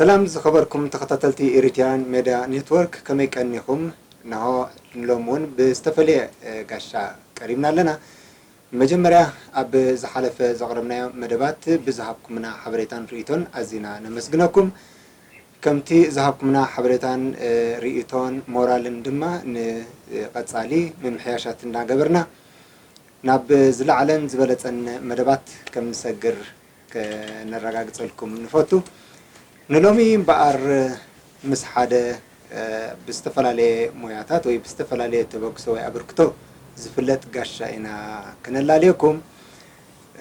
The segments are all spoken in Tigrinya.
ሰላም ዝኸበርኩም ተኸታተልቲ ኤሪትሪያን ሜድያ ኔትወርክ፣ ከመይ ቀኒኹም? እንሆ ንሎሚ እውን ብዝተፈለየ፣ እ፣ ጋሻ ቀሪብና ኣለና። መጀመርያ ኣብ ዝሓለፈ ዘቕረብናዮ መደባት ብዝሃብኩምና ሓበሬታን ርእይቶን ኣዚና ነመስግነኩም። ከምቲ ዝሃብኩምና ሓበሬታን፣ እ፣ ርእይቶን ሞራልን ድማ ንቐጻሊ ምምሕያሻት እናገበርና ናብ ዝለዓለን ዝበለጸን መደባት ከም ንሰግር ከነረጋግጸልኩም ንፈቱ። ንሎሚ እምበኣር ምስ ሓደ፣ እ፣ ብዝተፈላለየ ሞያታት ወይ ብዝተፈላለየ ተበግሶ ወይ ኣበርክቶ ዝፍለጥ ጋሻ ኢና ክነላልየኩም።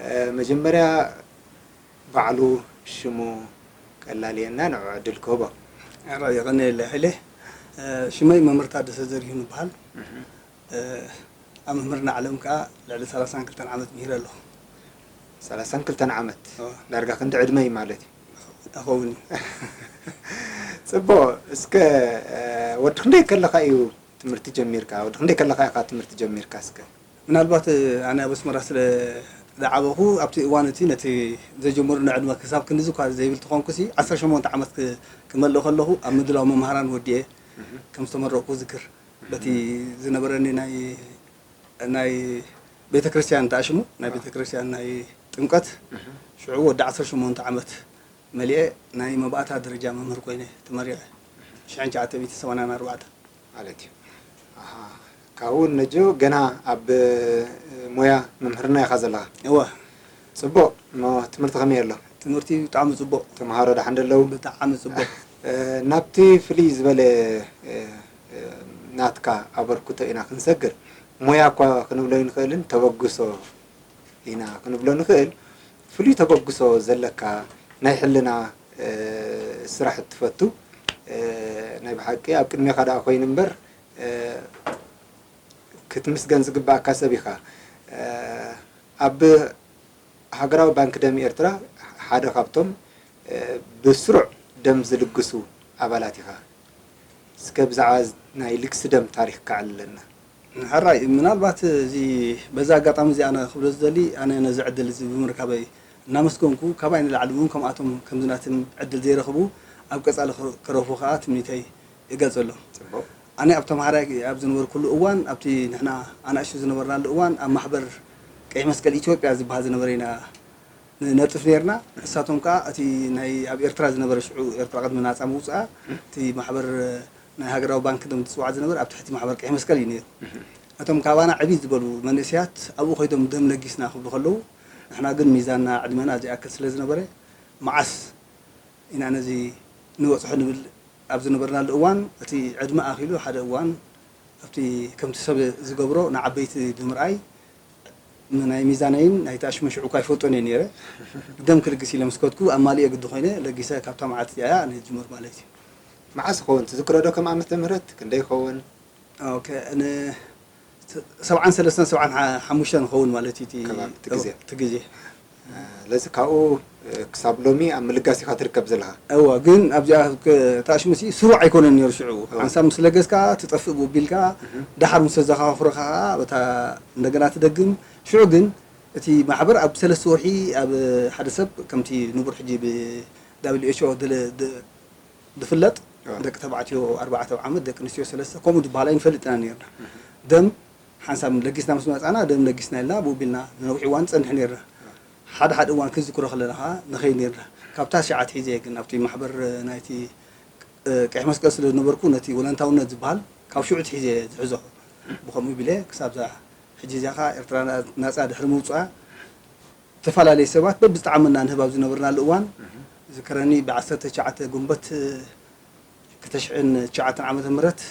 እ፣ መጀመርያ ባዕሉ ሽሙ ከላልየና ንዑ ዕድል ክህቦ። ሕራይ የቐንየለይ ሓይለ። እ፣ ሽመይ መምህር ታደሰ ዘሪሁን ይበሃል። እህ። እ፣ ኣብ መምህርና ዓለም ከኣ ልዕሊ ሰላሳን ክልተን ዓመት ምሂረ ኣለኹ። ሰላሳን ክልተን ዓመት? እወ። ዳርጋ ክንዲ ዕድመይ ማለት እዩ። ይኸውን እዩ። ጽቡቕ። እስከ፣ እ፣ ወዲ ክንደይ ከለኻ እዩ ትምህርቲ ጀሚርካ? ወዲ ክንደይ ከለኻ ኢኻ ትምህርቲ ጀሚርካ እስከ? ምናልባት፣ እ፣ ኣነ ኣብ ኣስመራ ስለ ዝዓበኹ፣ ኣብቲ እዋን እቲ ነቲ ዘጀመሩኒ ዕድመ ክሳብ ክንድዚ እኳ ዘይብል ተኾንኩሲ፣ ዓሰርተ ሸሞንተ ዓመት ክ-፣ ክመልእ ከለኹ ኣብ ምድላው መምሃራን ወዲኤ እህ። ከም ዝተመረቕኩ ዝክር። በቲ ዝነበረኒ ናይ፣ ናይ ቤተክርስትያን ተኣሽሙ፣ ናይ ኣሃ። ቤተክርስትያን ናይ ጥምቀት፣ እህ። ሽዑ ወዲ ዓሰርተ ሸሞንተ ዓመት መሊኤ ናይ መባእታ ደረጃ መምህር ኮይነ ተመሪቐ። ሽሕን ትሽዓተ ሚእትን ሰማንያን ኣርባዕተን። ማለት እዩ። ኣሃ። ካብኡ ነጆ ገና ኣብ፣ እ፣ ሞያ መምህርና ኢኻ ዘለኻ? እወ። ጽቡቕ። እሞ ትምህርቲ ከመይ ኣሎ? ትምህርቲ ብጣዕሚ ጽቡቕ። ተምሃሮ ደሓን ዶ ኣለዉ? ብጣዕሚ ጽቡቕ። እ፣ ናብቲ ፍልይ ዝበለ፣ እ፣ እ፣ ናትካ ኣበርክቶ ኢና ክንሰግር። ሞያ እኳ ክንብሎ ኣይንኽእልን፣ ተበግሶ ኢና ክንብሎ ንኽእል። ፍሉይ ተበግሶ ዘለካ፣ ናይ ሕልና፣ እ፣ ስራሕ እትፈቱ፣ እ፣ ናይ ብሓቂ ኣብ ቅድሜኻ ደኣ ኮይኑ እምበር፣ እ፣ ክትምስገን ዝግባኣካ ሰብ ኢኻ። እ፣ ኣብ ሃገራዊ ባንክ ደም ኤርትራ ሓደ ካብቶም፣ እ፣ ብስሩዕ ደም ዝልግሱ ኣባላት ኢኻ። እስከ ብዛዕባ ናይ ልግሲ ደም ታሪኽካ ኣዕልለና። ሕራይ፣ ምናልባት እዚ፣ በዛ ኣጋጣሚ እዚ ኣነ ክብሎ ዝደሊ፣ ኣነ ነዚ ዕድል እዚ ብምርካበይ እናመስገንኩ፣ ካባይ ንላዕሊ እውን ከምኣቶም ከምዚ ናትም ዕድል ዘይረኽቡ ኣብ ቀጻሊ ክረ-፣ ክረኽቡ ከኣ ትምኒተይ እገልጸሎም። ጽቡቕ። ኣነ ኣብ ተምሃራይ ኣብ ዝነበርኩሉ እዋን፣ ኣብቲ ንሕና ኣናእሽቱ ዝነበርናሉ እዋን፣ ኣብ ማሕበር ቀይሕ መስቀል ኢትዮጵያ ዝበሃል ዝነበረ ኢና ንነጥፍ ነይርና። ንሳቶም ከኣ እቲ ናይ ኣብ ኤርትራ ዝነበረ፣ ሽዑ ኤርትራ ቅድሚ ናጻ ምውጽኣ፣ እቲ ማሕበር ናይ ሃገራዊ ባንክ ደም ዝጽዋዕ ዝነበረ ኣብ ትሕቲ ማሕበር ቀይሕ መስቀል እዩ ነይሩ። እቶም ካባና ዕብይ ዝበሉ መንእሰያት ኣብኡ ከይዶም ደም ለጊስና ክብሉ ከለዉ፣ ንሕና ግን ሚዛንና ዕድመና ዘይኣክል ስለ ዝነበረ፣ መዓስ ኢና ነዚ ንበጽሖ ንብል ኣብ ዝነበርናሉ እዋን፣ እቲ ዕድመ ኣኺሉ ሓደ እዋን ኣብቲ ከምቲ ሰብ ዝገብሮ ንዓበይቲ ብምርኣይ፣ ንናይ ሚዛነይን ናይ ተኣሽመ ሽዑ እኳ ኣይፈልጦን እየ ነይረ። ደም ክልግስ ኢለ ምስ ከድኩ፣ ኣማሊኤ ግዲ ኮይነ ለጊሰ፣ ካብታ መዓልቲ እቲኣ እያ ኣነ ዝጅምር ማለት እዩ። መዓስ ይኸውን ትዝክሮ ዶ? ከም ዓመተ ምህረት ክንደይ ይኸውን? ኦኬ፣ ን-፣ ሰብዓን ሰለስተን ሰብዓን ሓሙሽተን ይኸውን ማለት እዩ እቲ፣ ከባቢ እቲ ግዜ። እቲ ግዜ። ስለዚ ካብኡ፣ እ፣ ክሳብ ሎሚ ኣብ ምልጋስ ኢኻ ትርከብ ዘለኻ? እወ፣ ግን ኣብዚኣ ክ-፣ ተኣሽሙሲ ስሩዕ ኣይኮነን ነይሩ ሽዑ። እወ። ሓንሳብ ምስ ለገስካ ትጠፍእ ቡቢልካ፣ እህ። ደሓር ምስ ተዘኻኽሩኻ በታ እንደገና ትደግም። ሽዑ ግን እቲ ማሕበር ኣብ ሰለስተ ወርሒ ኣብ ሓደ ሰብ ከምቲ ንቡር ሕጂ ብ-፣ ደብሊው ኤች ኦ ድለ-፣ ድ-፣ ዝፍለጥ፣ ኣዎ። ደቂ ተባዕትዮ ኣርባዕተ ዓመት፣ ደቂ ኣንስትዮ ሰለስተ፣ ከምኡ ዝበሃል ኣይንፈልጥን ኢና ነይርና። እህ። ደም ሓንሳብ ለጊስና ምስ መጻና፣ ደም ለጊስና ኢልና ብኡ ቢልና ንነዊሕ እዋን ንጸንሕ ነይርና። ኣዎ። ሓደ ሓደ እዋን ክንዝክሮ ከለና ኸኣ ንኸይድ ነይርና። ካብታ ሰዓት ሒዘ ግን ኣብቲ ማሕበር ናይቲ፣ እ፣ ቀይሕ መስቀል ስለ ዝነበርኩ፣ ነቲ ወለንታውነት ዝበሃል ካብ ሽዑ ኣትሒዘ ዝሕዞ። ብኸምኡ ቢለ ክሳብ እዛ ሕጂ እዚኣ ኸኣ ኤርትራ ናጻ ድሕሪ ምውጽኣ፣ ዝተፈላለዩ ሰባት በብዝጠዓመና ንህብ ኣብ ዝነበርናሉ እዋን፣ እህ። ዝከረኒ ብዓሰርተ ትሽዓተ ግንቦት ክልተ ሽሕን ትሽዓተን ዓመተ ምህረት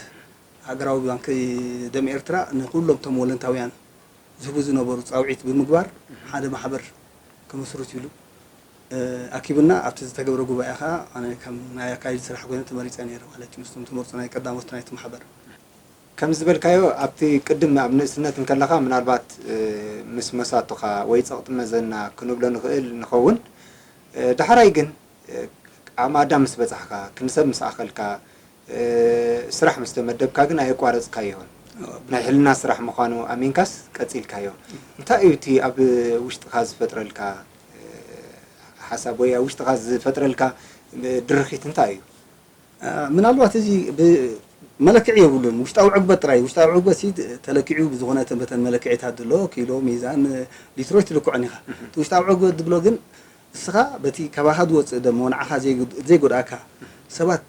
ሃገራዊ ባንኪ ደም ኤርትራ ንኩሎም እቶም ወለንታውያን ዝህቡ ዝነበሩ ጻውዒት ብምግባር፣ እህ። ሓደ ማሕበር ክምስርት ኢሉ፣ እ፣ ኣኪብና። ኣብቲ ዝተገብረ ጉባኤ ኸኣ ኣነ ከም ናይ ኣካይዲ ስራሕ ኮይነ ተመሪጸ ነይረ ማለት እዩ፣ ምስቶም ተመርጹ ናይ ቀዳሞት ናይቲ ማሕበር። ከም ዝበልካዮ፣ ኣብቲ ቅድም ኣብ ንእስነት እንከለኻ፣ ምናልባት፣ እ፣ ምስ መሳቱኻ ወይ ጸቕጢ መዘና ክንብሎ ንኽእል ንኸውን። እ፣ ዳሕራይ ግን፣ እ፣ ዓቕሚ ኣዳም ምስ በጻሕካ፣ ክንዲ ሰብ ምስ ኣኸልካ፣ እ፣ ስራሕ ምስ ተመደብካ ግን ኣየቋረጽካዮን። ኣዎ። ናይ ሕልና ስራሕ ምዃኑ ኣሚንካስ ቀጺልካዮ። እንታይ እዩ እቲ ኣብ ውሽጥኻ ዝፈጥረልካ፣ እ፣ ሓሳብ ወይ ኣብ ውሽጥኻ ዝፈጥረልካ ድርኺት እንታይ እዩ? ምናልባት እዚ መለክዒ የብሉን። ውሽጣዊ ዕግበት ጥራይ፣ ውሽጣዊ ዕግበት ሲ ተለኪዑ ብዝኾነ በተን መለክዒታት ዘሎ ኪሎ፣ ሚዛን፣ ሊትሮች ትልክዖን ኢኻ። እቲ ውሽጣዊ ዕግበት ዝብሎ ግን እስኻ በቲ ካባኻ ዝወፅእ ደሞ ንዓኻ ዘይጎድኣካ ሰባት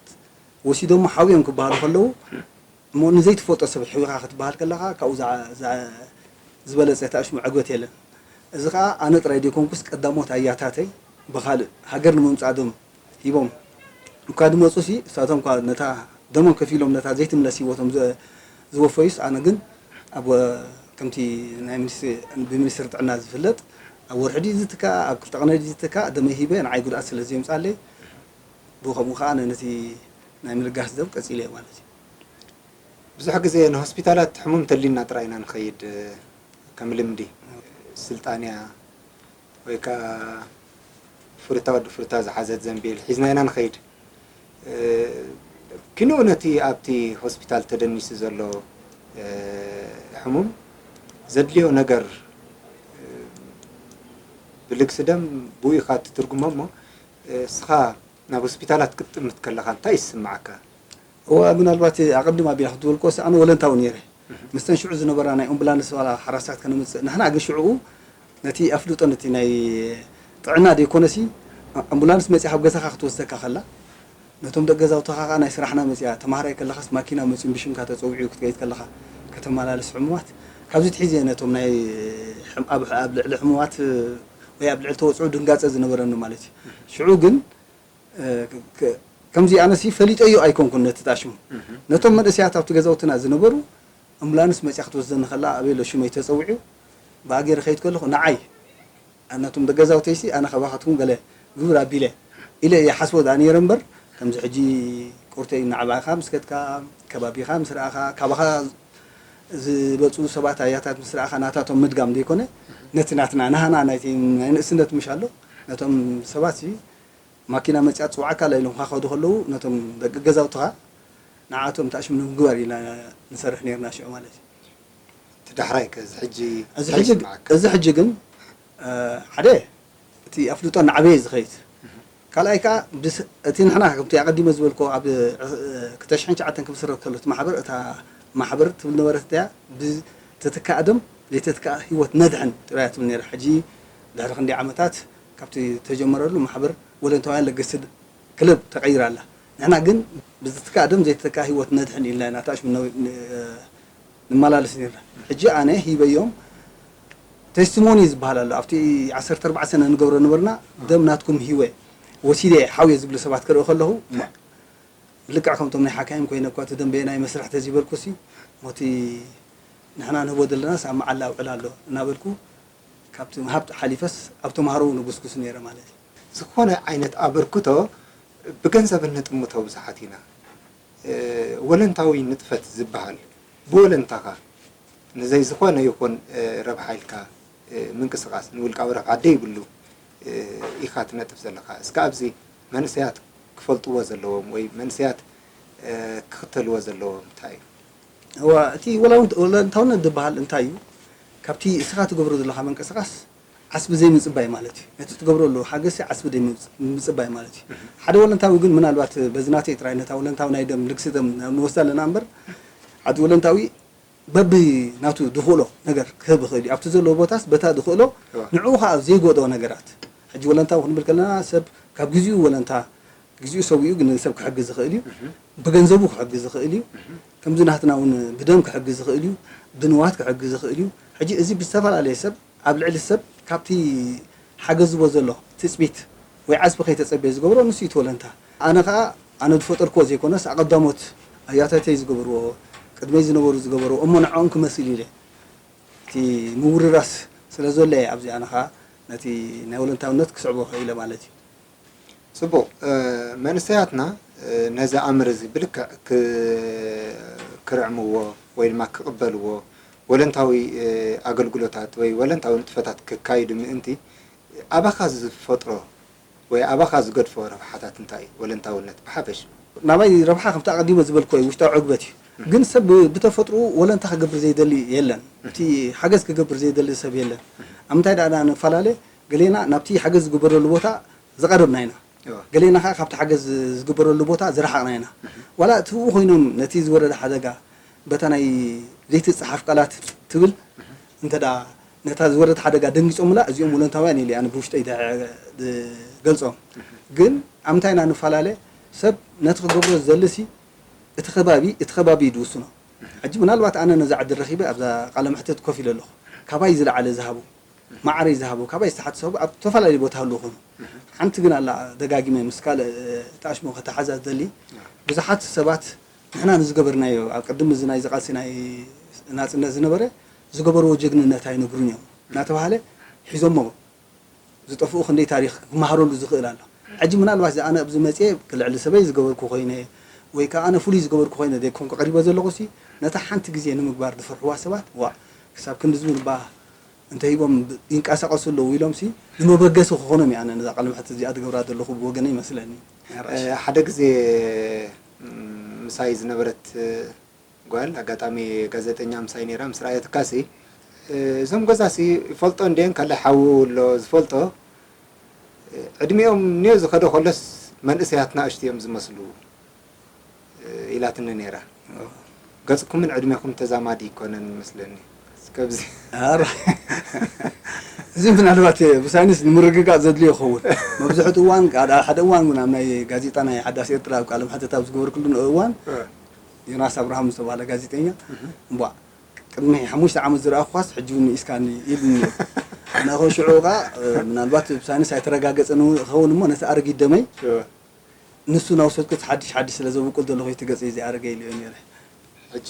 ወሲዶሞ ሓውዮም ክበሃሉ ከለዉ እሞ ንዘይትፈልጦ ሰብ ሕዊኻ ክትበሃል ከለኻ ካብኡ ዝበለፀ ተኣሽሙ ዕግበት የለን። እዚ ከዓ ኣነ ጥራይ ዘይኮንኩስ ቀዳሞት ኣያታተይ ብኻልእ ሃገር ንምምፃእ ደም ሂቦም እኳ ዝመፁ ሲ እሳቶም እኳ ነታ ደሞም ከፊሎም ነታ ዘይትምለስ ሂወቶም ዝወፈዩስ ኣነ ግን ኣብ ከምቲ ናይ ብሚኒስትሪ ጥዕና ዝፍለጥ ኣብ ወርሒ ድዩ ዝትካእ ኣብ ክልተ ቅነ ድዩ ዝትካእ ደመይ ሂበ ንዓይ ጉድኣት ስለ ዘየምፃለይ ብኡ ከምኡ ከዓ ነቲ ናይ ምልጋስ ደም ቀፂለ ማለት እዩ። ብዙሕ ግዜ ንሆስፒታላት ሕሙም ተሊና ጥራይ ኢና ንኸይድ ከም ልምዲ ስልጣንያ ወይ ከዓ ፍሩታ ወዲ ፍሩታ ዝሓዘት ዘንቢል ሒዝና ኢና ንኸይድ። ክንኡ ነቲ ኣብቲ ሆስፒታል ተደኒሱ ዘሎ ሕሙም ዘድልዮ ነገር ብልግሲ ደም ብኡ ኢኻ ትትርጉሞ እሞ እስኻ ናብ ሆስፒታላት ክትጥምት ከለኻ እንታይ ይስምዓካ? እዋ ምናልባት ኣቐድም ኣቢላ ክትብል ኮስ ኣነ ወለንታዊ ነይረ። ምስተን ሽዑ ዝነበራ ናይ ኣምቡላንስ ዋላ ሓራሳት ከነምፅእ ንሕና ግን ሽዕኡ ነቲ ኣፍልጦ ነቲ ናይ ጥዕና ደይኮነሲ ኣምቡላንስ መፅያ ካብ ገዛኻ ክትወስደካ ከላ ነቶም ደቂ ገዛውትኻ ከዓ ናይ ስራሕና መፅያ ተማሃራይ ከለኻስ ማኪና መፅዩ ብሽምካ ተፀዊዑ ክትከይድ ከለኻ ከተመላልስ ሕሙማት ካብዚ ትሒዘ ነቶም ናይ ኣብ ልዕሊ ሕሙማት ወይ ኣብ ልዕሊ ተወፅዑ ድንጋፀ ዝነበረኒ ማለት እዩ። ሽዑ ግን ከምዚ ኣነሲ ፈሊጠዮ ኣይኮንኩን ነቲ ጣሽሙ ነቶም መንእሰያት ኣብቲ ገዛውትና ዝነበሩ ኣምቡላንስ መፅያ ክትወስደኒ ከላ ኣበይ ኣሎ ሽመይ ተፀዊዑ ብኣገር ከይድ ከለኹ ንዓይ ነቶም ደገዛውተይሲ ኣነ ካባኻትኩም ገለ ግብር ኣቢለ ኢለ እየ ሓስቦ ዳ ነይረ እምበር ከምዚ ሕጂ ቁርተይ እናዕባእካ ምስ ከድካ ከባቢኻ ምስ ረኣኻ ካባኻ ዝበፁ ሰባት ኣያታት ምስ ረኣኻ ናታቶም ምድጋም ዘይኮነ ነቲ ናትና ናህና ናይቲ ናይ ንእስነት ምሽ ኣሎ ነቶም ሰባት ማኪና መፅያ ትፅውዓካ ኣላ ኢሎም ክኸዱ ከለዉ ነቶም ደቂ ገዛውትኻ ንዓቶም ተኣሽሙ ንምግባር ኢና ንሰርሕ ነርና ሽዑ ማለት እዩ። እቲ ዳሕራይ ከ እዚ ሕጂ እዚ እንታይ ሕጂ ይስምዓካ? እዚ ሕጂ ግን ሓደ እቲ ኣፍልጦ እናዓበየ እዩ ዝኸይድ ካልኣይ ከዓ እቲ ንሕና ከምቲ ኣቐዲመ ዝበልኮ ኣብ ክልተ ሽሕን ትሽዓተን ክምስረት ከሎ እቲ ማሕበር እታ ማሕበር ትብል ነበረት እያ ብዝተትካእ ደም ዘይተትካእ ህይወት ነድሕን ጥራያ ትብል ነይራ ሕጂ ድሕሪ ክንደይ ዓመታት ካብቲ ተጀመረሉ ማሕበር ወለንታውያን ለገስቲ ክለብ ተቐይራ ኣላ። ንሕና ግን ብዝትካእ ደም ዘይተተካእ ህይወት ነድሕን ኢልና ኢና ተኣሽሙ ንመላለስ ነርና። ሕጂ ኣነ ሂበዮም ቴስቲሞኒ ዝበሃል ኣሎ ኣብቲ ዓሰርተ ኣርባዕተ ሰነ ንገብሮ ነበርና ደም ናትኩም ሂወ ወሲደ ሓውየ ዝብሉ ሰባት ክርኢ ከለኹ ልክዕ ከምቶም ናይ ሓካይም ኮይነ እኳ እቲ ደም በየናይ መስርሕ ተዚበልኩ ሲ ሞቲ ንሕና ንህቦ ዘለናስ ኣብ መዓላ ኣውዕል ኣሎ እናበልኩ ካብቲ ምሃብ ሓሊፈስ ኣብ ተምሃሮ እውን እጉስጉስ ነይረ ማለት እዩ። ዝኾነ ዓይነት ኣበርክቶ ብገንዘብ እንጥምቶ ብዙሓት ኢና። ወለንታዊ ንጥፈት ዝበሃል ብወለንታኻ ንዘይ ዝኾነ ይኹን ረብሓ ኢልካ ምንቅስቓስ ንውልቃዊ ረብሓ ደይብሉ ኢኻ ትነጥፍ ዘለኻ። እስከ ኣብዚ መንእሰያት ክፈልጥዎ ዘለዎም ወይ መንእሰያት ክኽተልዎ ዘለዎም እንታይ እዩ? እዋ እቲ ወላውንት ወለንታውነት ዝበሃል እንታይ እዩ? ካብቲ እስኻ ትገብሮ ዘለኻ ምንቅስቓስ ዓስቢ ዘይምፅባይ ማለት እዩ። ነቲ ትገብሮ ኣለዉ ሓገዝሲ ዓስቢ ዘይምፅባይ ማለት እዩ። ሓደ ወለንታዊ ግን ምናልባት በዚ ናተይ ጥራይ ነታ ወለንታዊ ናይ ደም ልግሲ ደም ንወስዳ ኣለና እምበር ዓዲ ወለንታዊ በቢ ናቱ ዝኽእሎ ነገር ክህብ ይኽእል እዩ። ኣብቲ ዘለዎ ቦታስ በታ ዝኽእሎ ንዕኡ ከዓ ዘይጎድኦ ነገራት ሕጂ ወለንታዊ ክንብል ከለና ሰብ ካብ ግዚኡ ወለንታ ግዚኡ ሰዊኡ ግን ንሰብ ክሕግዝ ዝኽእል እዩ። ብገንዘቡ ክሕግዝ ዝኽእል እዩ። ከምዚ ናትና እውን ብደም ክሕግዝ ዝኽእል እዩ። ብንዋት ክሕግዝ ዝኽእል እዩ። ሕጂ እዚ ብዝተፈላለየ ሰብ ኣብ ልዕሊ ሰብ ካብቲ ሓገዝዎ ዘሎ ትፅቢት ወይ ዓስቢ ከይተፀበየ ዝገብሮ ንሱ እዩ እቲ ወለንታ። ኣነ ከዓ ኣነ ዝፈጠርክዎ ዘይኮነስ ኣቐዳሞት ኣያታተይ ዝገበርዎ ቅድመይ ዝነበሩ ዝገበርዎ እሞ ንዕኦም ክመስል ኢለ እቲ ምውርራስ ስለ ዘሎ እየ ኣብዚ ኣነ ከዓ ነቲ ናይ ወለንታውነት ክስዕቦ ክኢለ ማለት እዩ። ፅቡቕ መንእሰያትና ነዚ ኣምር እዚ ብልክዕ ክርዕምዎ ወይ ድማ ክቕበልዎ ወለንታዊ ኣገልግሎታት ወይ ወለንታዊ ንጥፈታት ክካይዱ ምእንቲ ኣባኻ ዝፈጥሮ ወይ ኣባኻ ዝገድፎ ረብሓታት እንታይ እዩ? ወለንታውነት ብሓፈሽ። ናባይ ረብሓ ከምቲ ኣቐዲመ ዝበልክዎ እዩ፣ ውሽጣዊ ዕግበት እዩ። ግን ሰብ ብተፈጥርኡ ወለንታ ክገብር ዘይደሊ የለን። እቲ ሓገዝ ክገብር ዘይደሊ ሰብ የለን። ኣብ ምንታይ ደኣ ንፈላለ፣ ገሌና ናብቲ ሓገዝ ዝግበረሉ ቦታ ዝቐረብና ኢና። እወ። ገሌና ከኣ ካብቲ ሓገዝ ዝግበረሉ ቦታ ዝረሓቕና ኢና። ዋላ እቲ ብኡ ኮይኖም ነቲ ዝወረደ ሓደጋ በታ ናይ ዘይትጸሓፍ ቃላት ትብል እንተ ደኣ ነታ ዝወረደት ሓደጋ ደንጊጾምላ፣ እዚኦም ወለንታውያን ኢለ ኣነ ብውሽጠይ ደ-፣ ዝገልጾም። ግን ኣብ ምንታይ ኢና ንፈላለ? ሰብ ነቲ ክገብሮ ዝደልሲ እቲ ከባቢ፣ እቲ ከባቢ እዩ ዝውስኖ። ሕጂ ምናልባት ኣነ ነዛ ዓዲ ረኺበ ኣብዛ ቃለ መሕትት ኮፍ ኢለ ኣለኹ። ካባይ ዝለዓለ ዝሃቡ፣ ማዕረይ ዝሃቡ፣ ካባይ ዝተሓተ ሰብ ኣብ ዝተፈላለዩ ቦታ ህልው ይኾኑ። ሓንቲ ግን ኣላ ደጋጊመ ምስ ካልእ ተኣሽሞ ከተሓዛ ዝደሊ፣ ብዙሓት ሰባት ንሕና ንዝገበርናዮ፣ ኣብ ቅድሚ እዚ ናይዚ ቃልሲ ናይ ናጽነት ዝነበረ፣ ዝገበርዎ ጀግንነት ኣይነግሩን እዮም እናተባህለ ሒዞሞ ዝጠፍኡ ክንደይ ታሪኽ ክመሃረሉ ዝኽእል ኣሎ። ሕጂ ምናልባት እዚ ኣነ ኣብዚ መጽየ ክልዕሊ ሰበይ ዝገበርኩ ኮይነ ወይ ከኣ ኣነ ፍሉይ ዝገበርኩ ኮይነ ዘይኮንኩ ቀሪበ ዘለኹ ሲ ነታ ሓንቲ ግዜ ንምግባር ዝፈርሕዋ ሰባት ዋ ክሳብ ክንዲ ዝብል እባ እንተሂቦም ይንቀሳቐሱ ኣለዉ ኢሎም ሲ ንመበገሲ ክኾኖም እየ ኣነ ነዛ ቃለ መሕትት እዚኣ ዝገብራ ዘለኹ ብወገነ ይመስለኒ። እ፣ ሓደ ግዜ፣ ም፣ ምሳይ ዝነበረት፣ እ፣ ጓል ኣጋጣሚ ጋዜጠኛ ምሳይ ነይራ፣ ምስ ረኣየትካ ሲ፣ እ፣ እዞም ገዛ ሲ ይፈልጦ እንድየን ካልእ ሓዉ ኣሎ ዝፈልጦ፣ እ፣ ዕድሚኦም እኒኦ ዝኸደ ከሎስ መንእሰያት ናእሽቱ እዮም ዝመስሉ፣ እ፣ ኢላትኒ ነይራ። ገጽኩምን ዕድሜኹም ተዛማዲ ኣይኮነን ይመስለኒ። እስከ ኣብዚ ኣረ፣ እዚ ምናልባት ብሳይንስ ንምርግጋጽ ዘድልዮ ይኸውን። መብዝሕትኡ እዋን፣ ሓደ እዋን እውን ኣብ ናይ ጋዜጣ ናይ ሓዳስ ኤርትራ ኣብ ቃለ መሕትት ኣብ ዝገበርኩሉ እዋን፣ እ። ዮናስ ኣብርሃም ዝተባህለ ጋዜጠኛ፣ እምቧ፣ ቅድሚ ሓሙሽተ ዓመት ዝረኣኹኻስ ሕጂ እውን ንኢስካኒ ኢሉኒ። ኣነ ኸ ሽዑ ኸኣ፣ እ፣ ምናልባት ብሳይንስ ኣይተረጋገጸን ይኸውን እሞ፣ ነቲ ኣረጊት ደመይ፣ እ። ንሱ እናወሰድኩ ሓድሽ ሓድሽ ስለ ዘብቁል ዘለኹ እቲ ገጸይ ዘይኣረገ ኢለዮ ነይረ። ሕጂ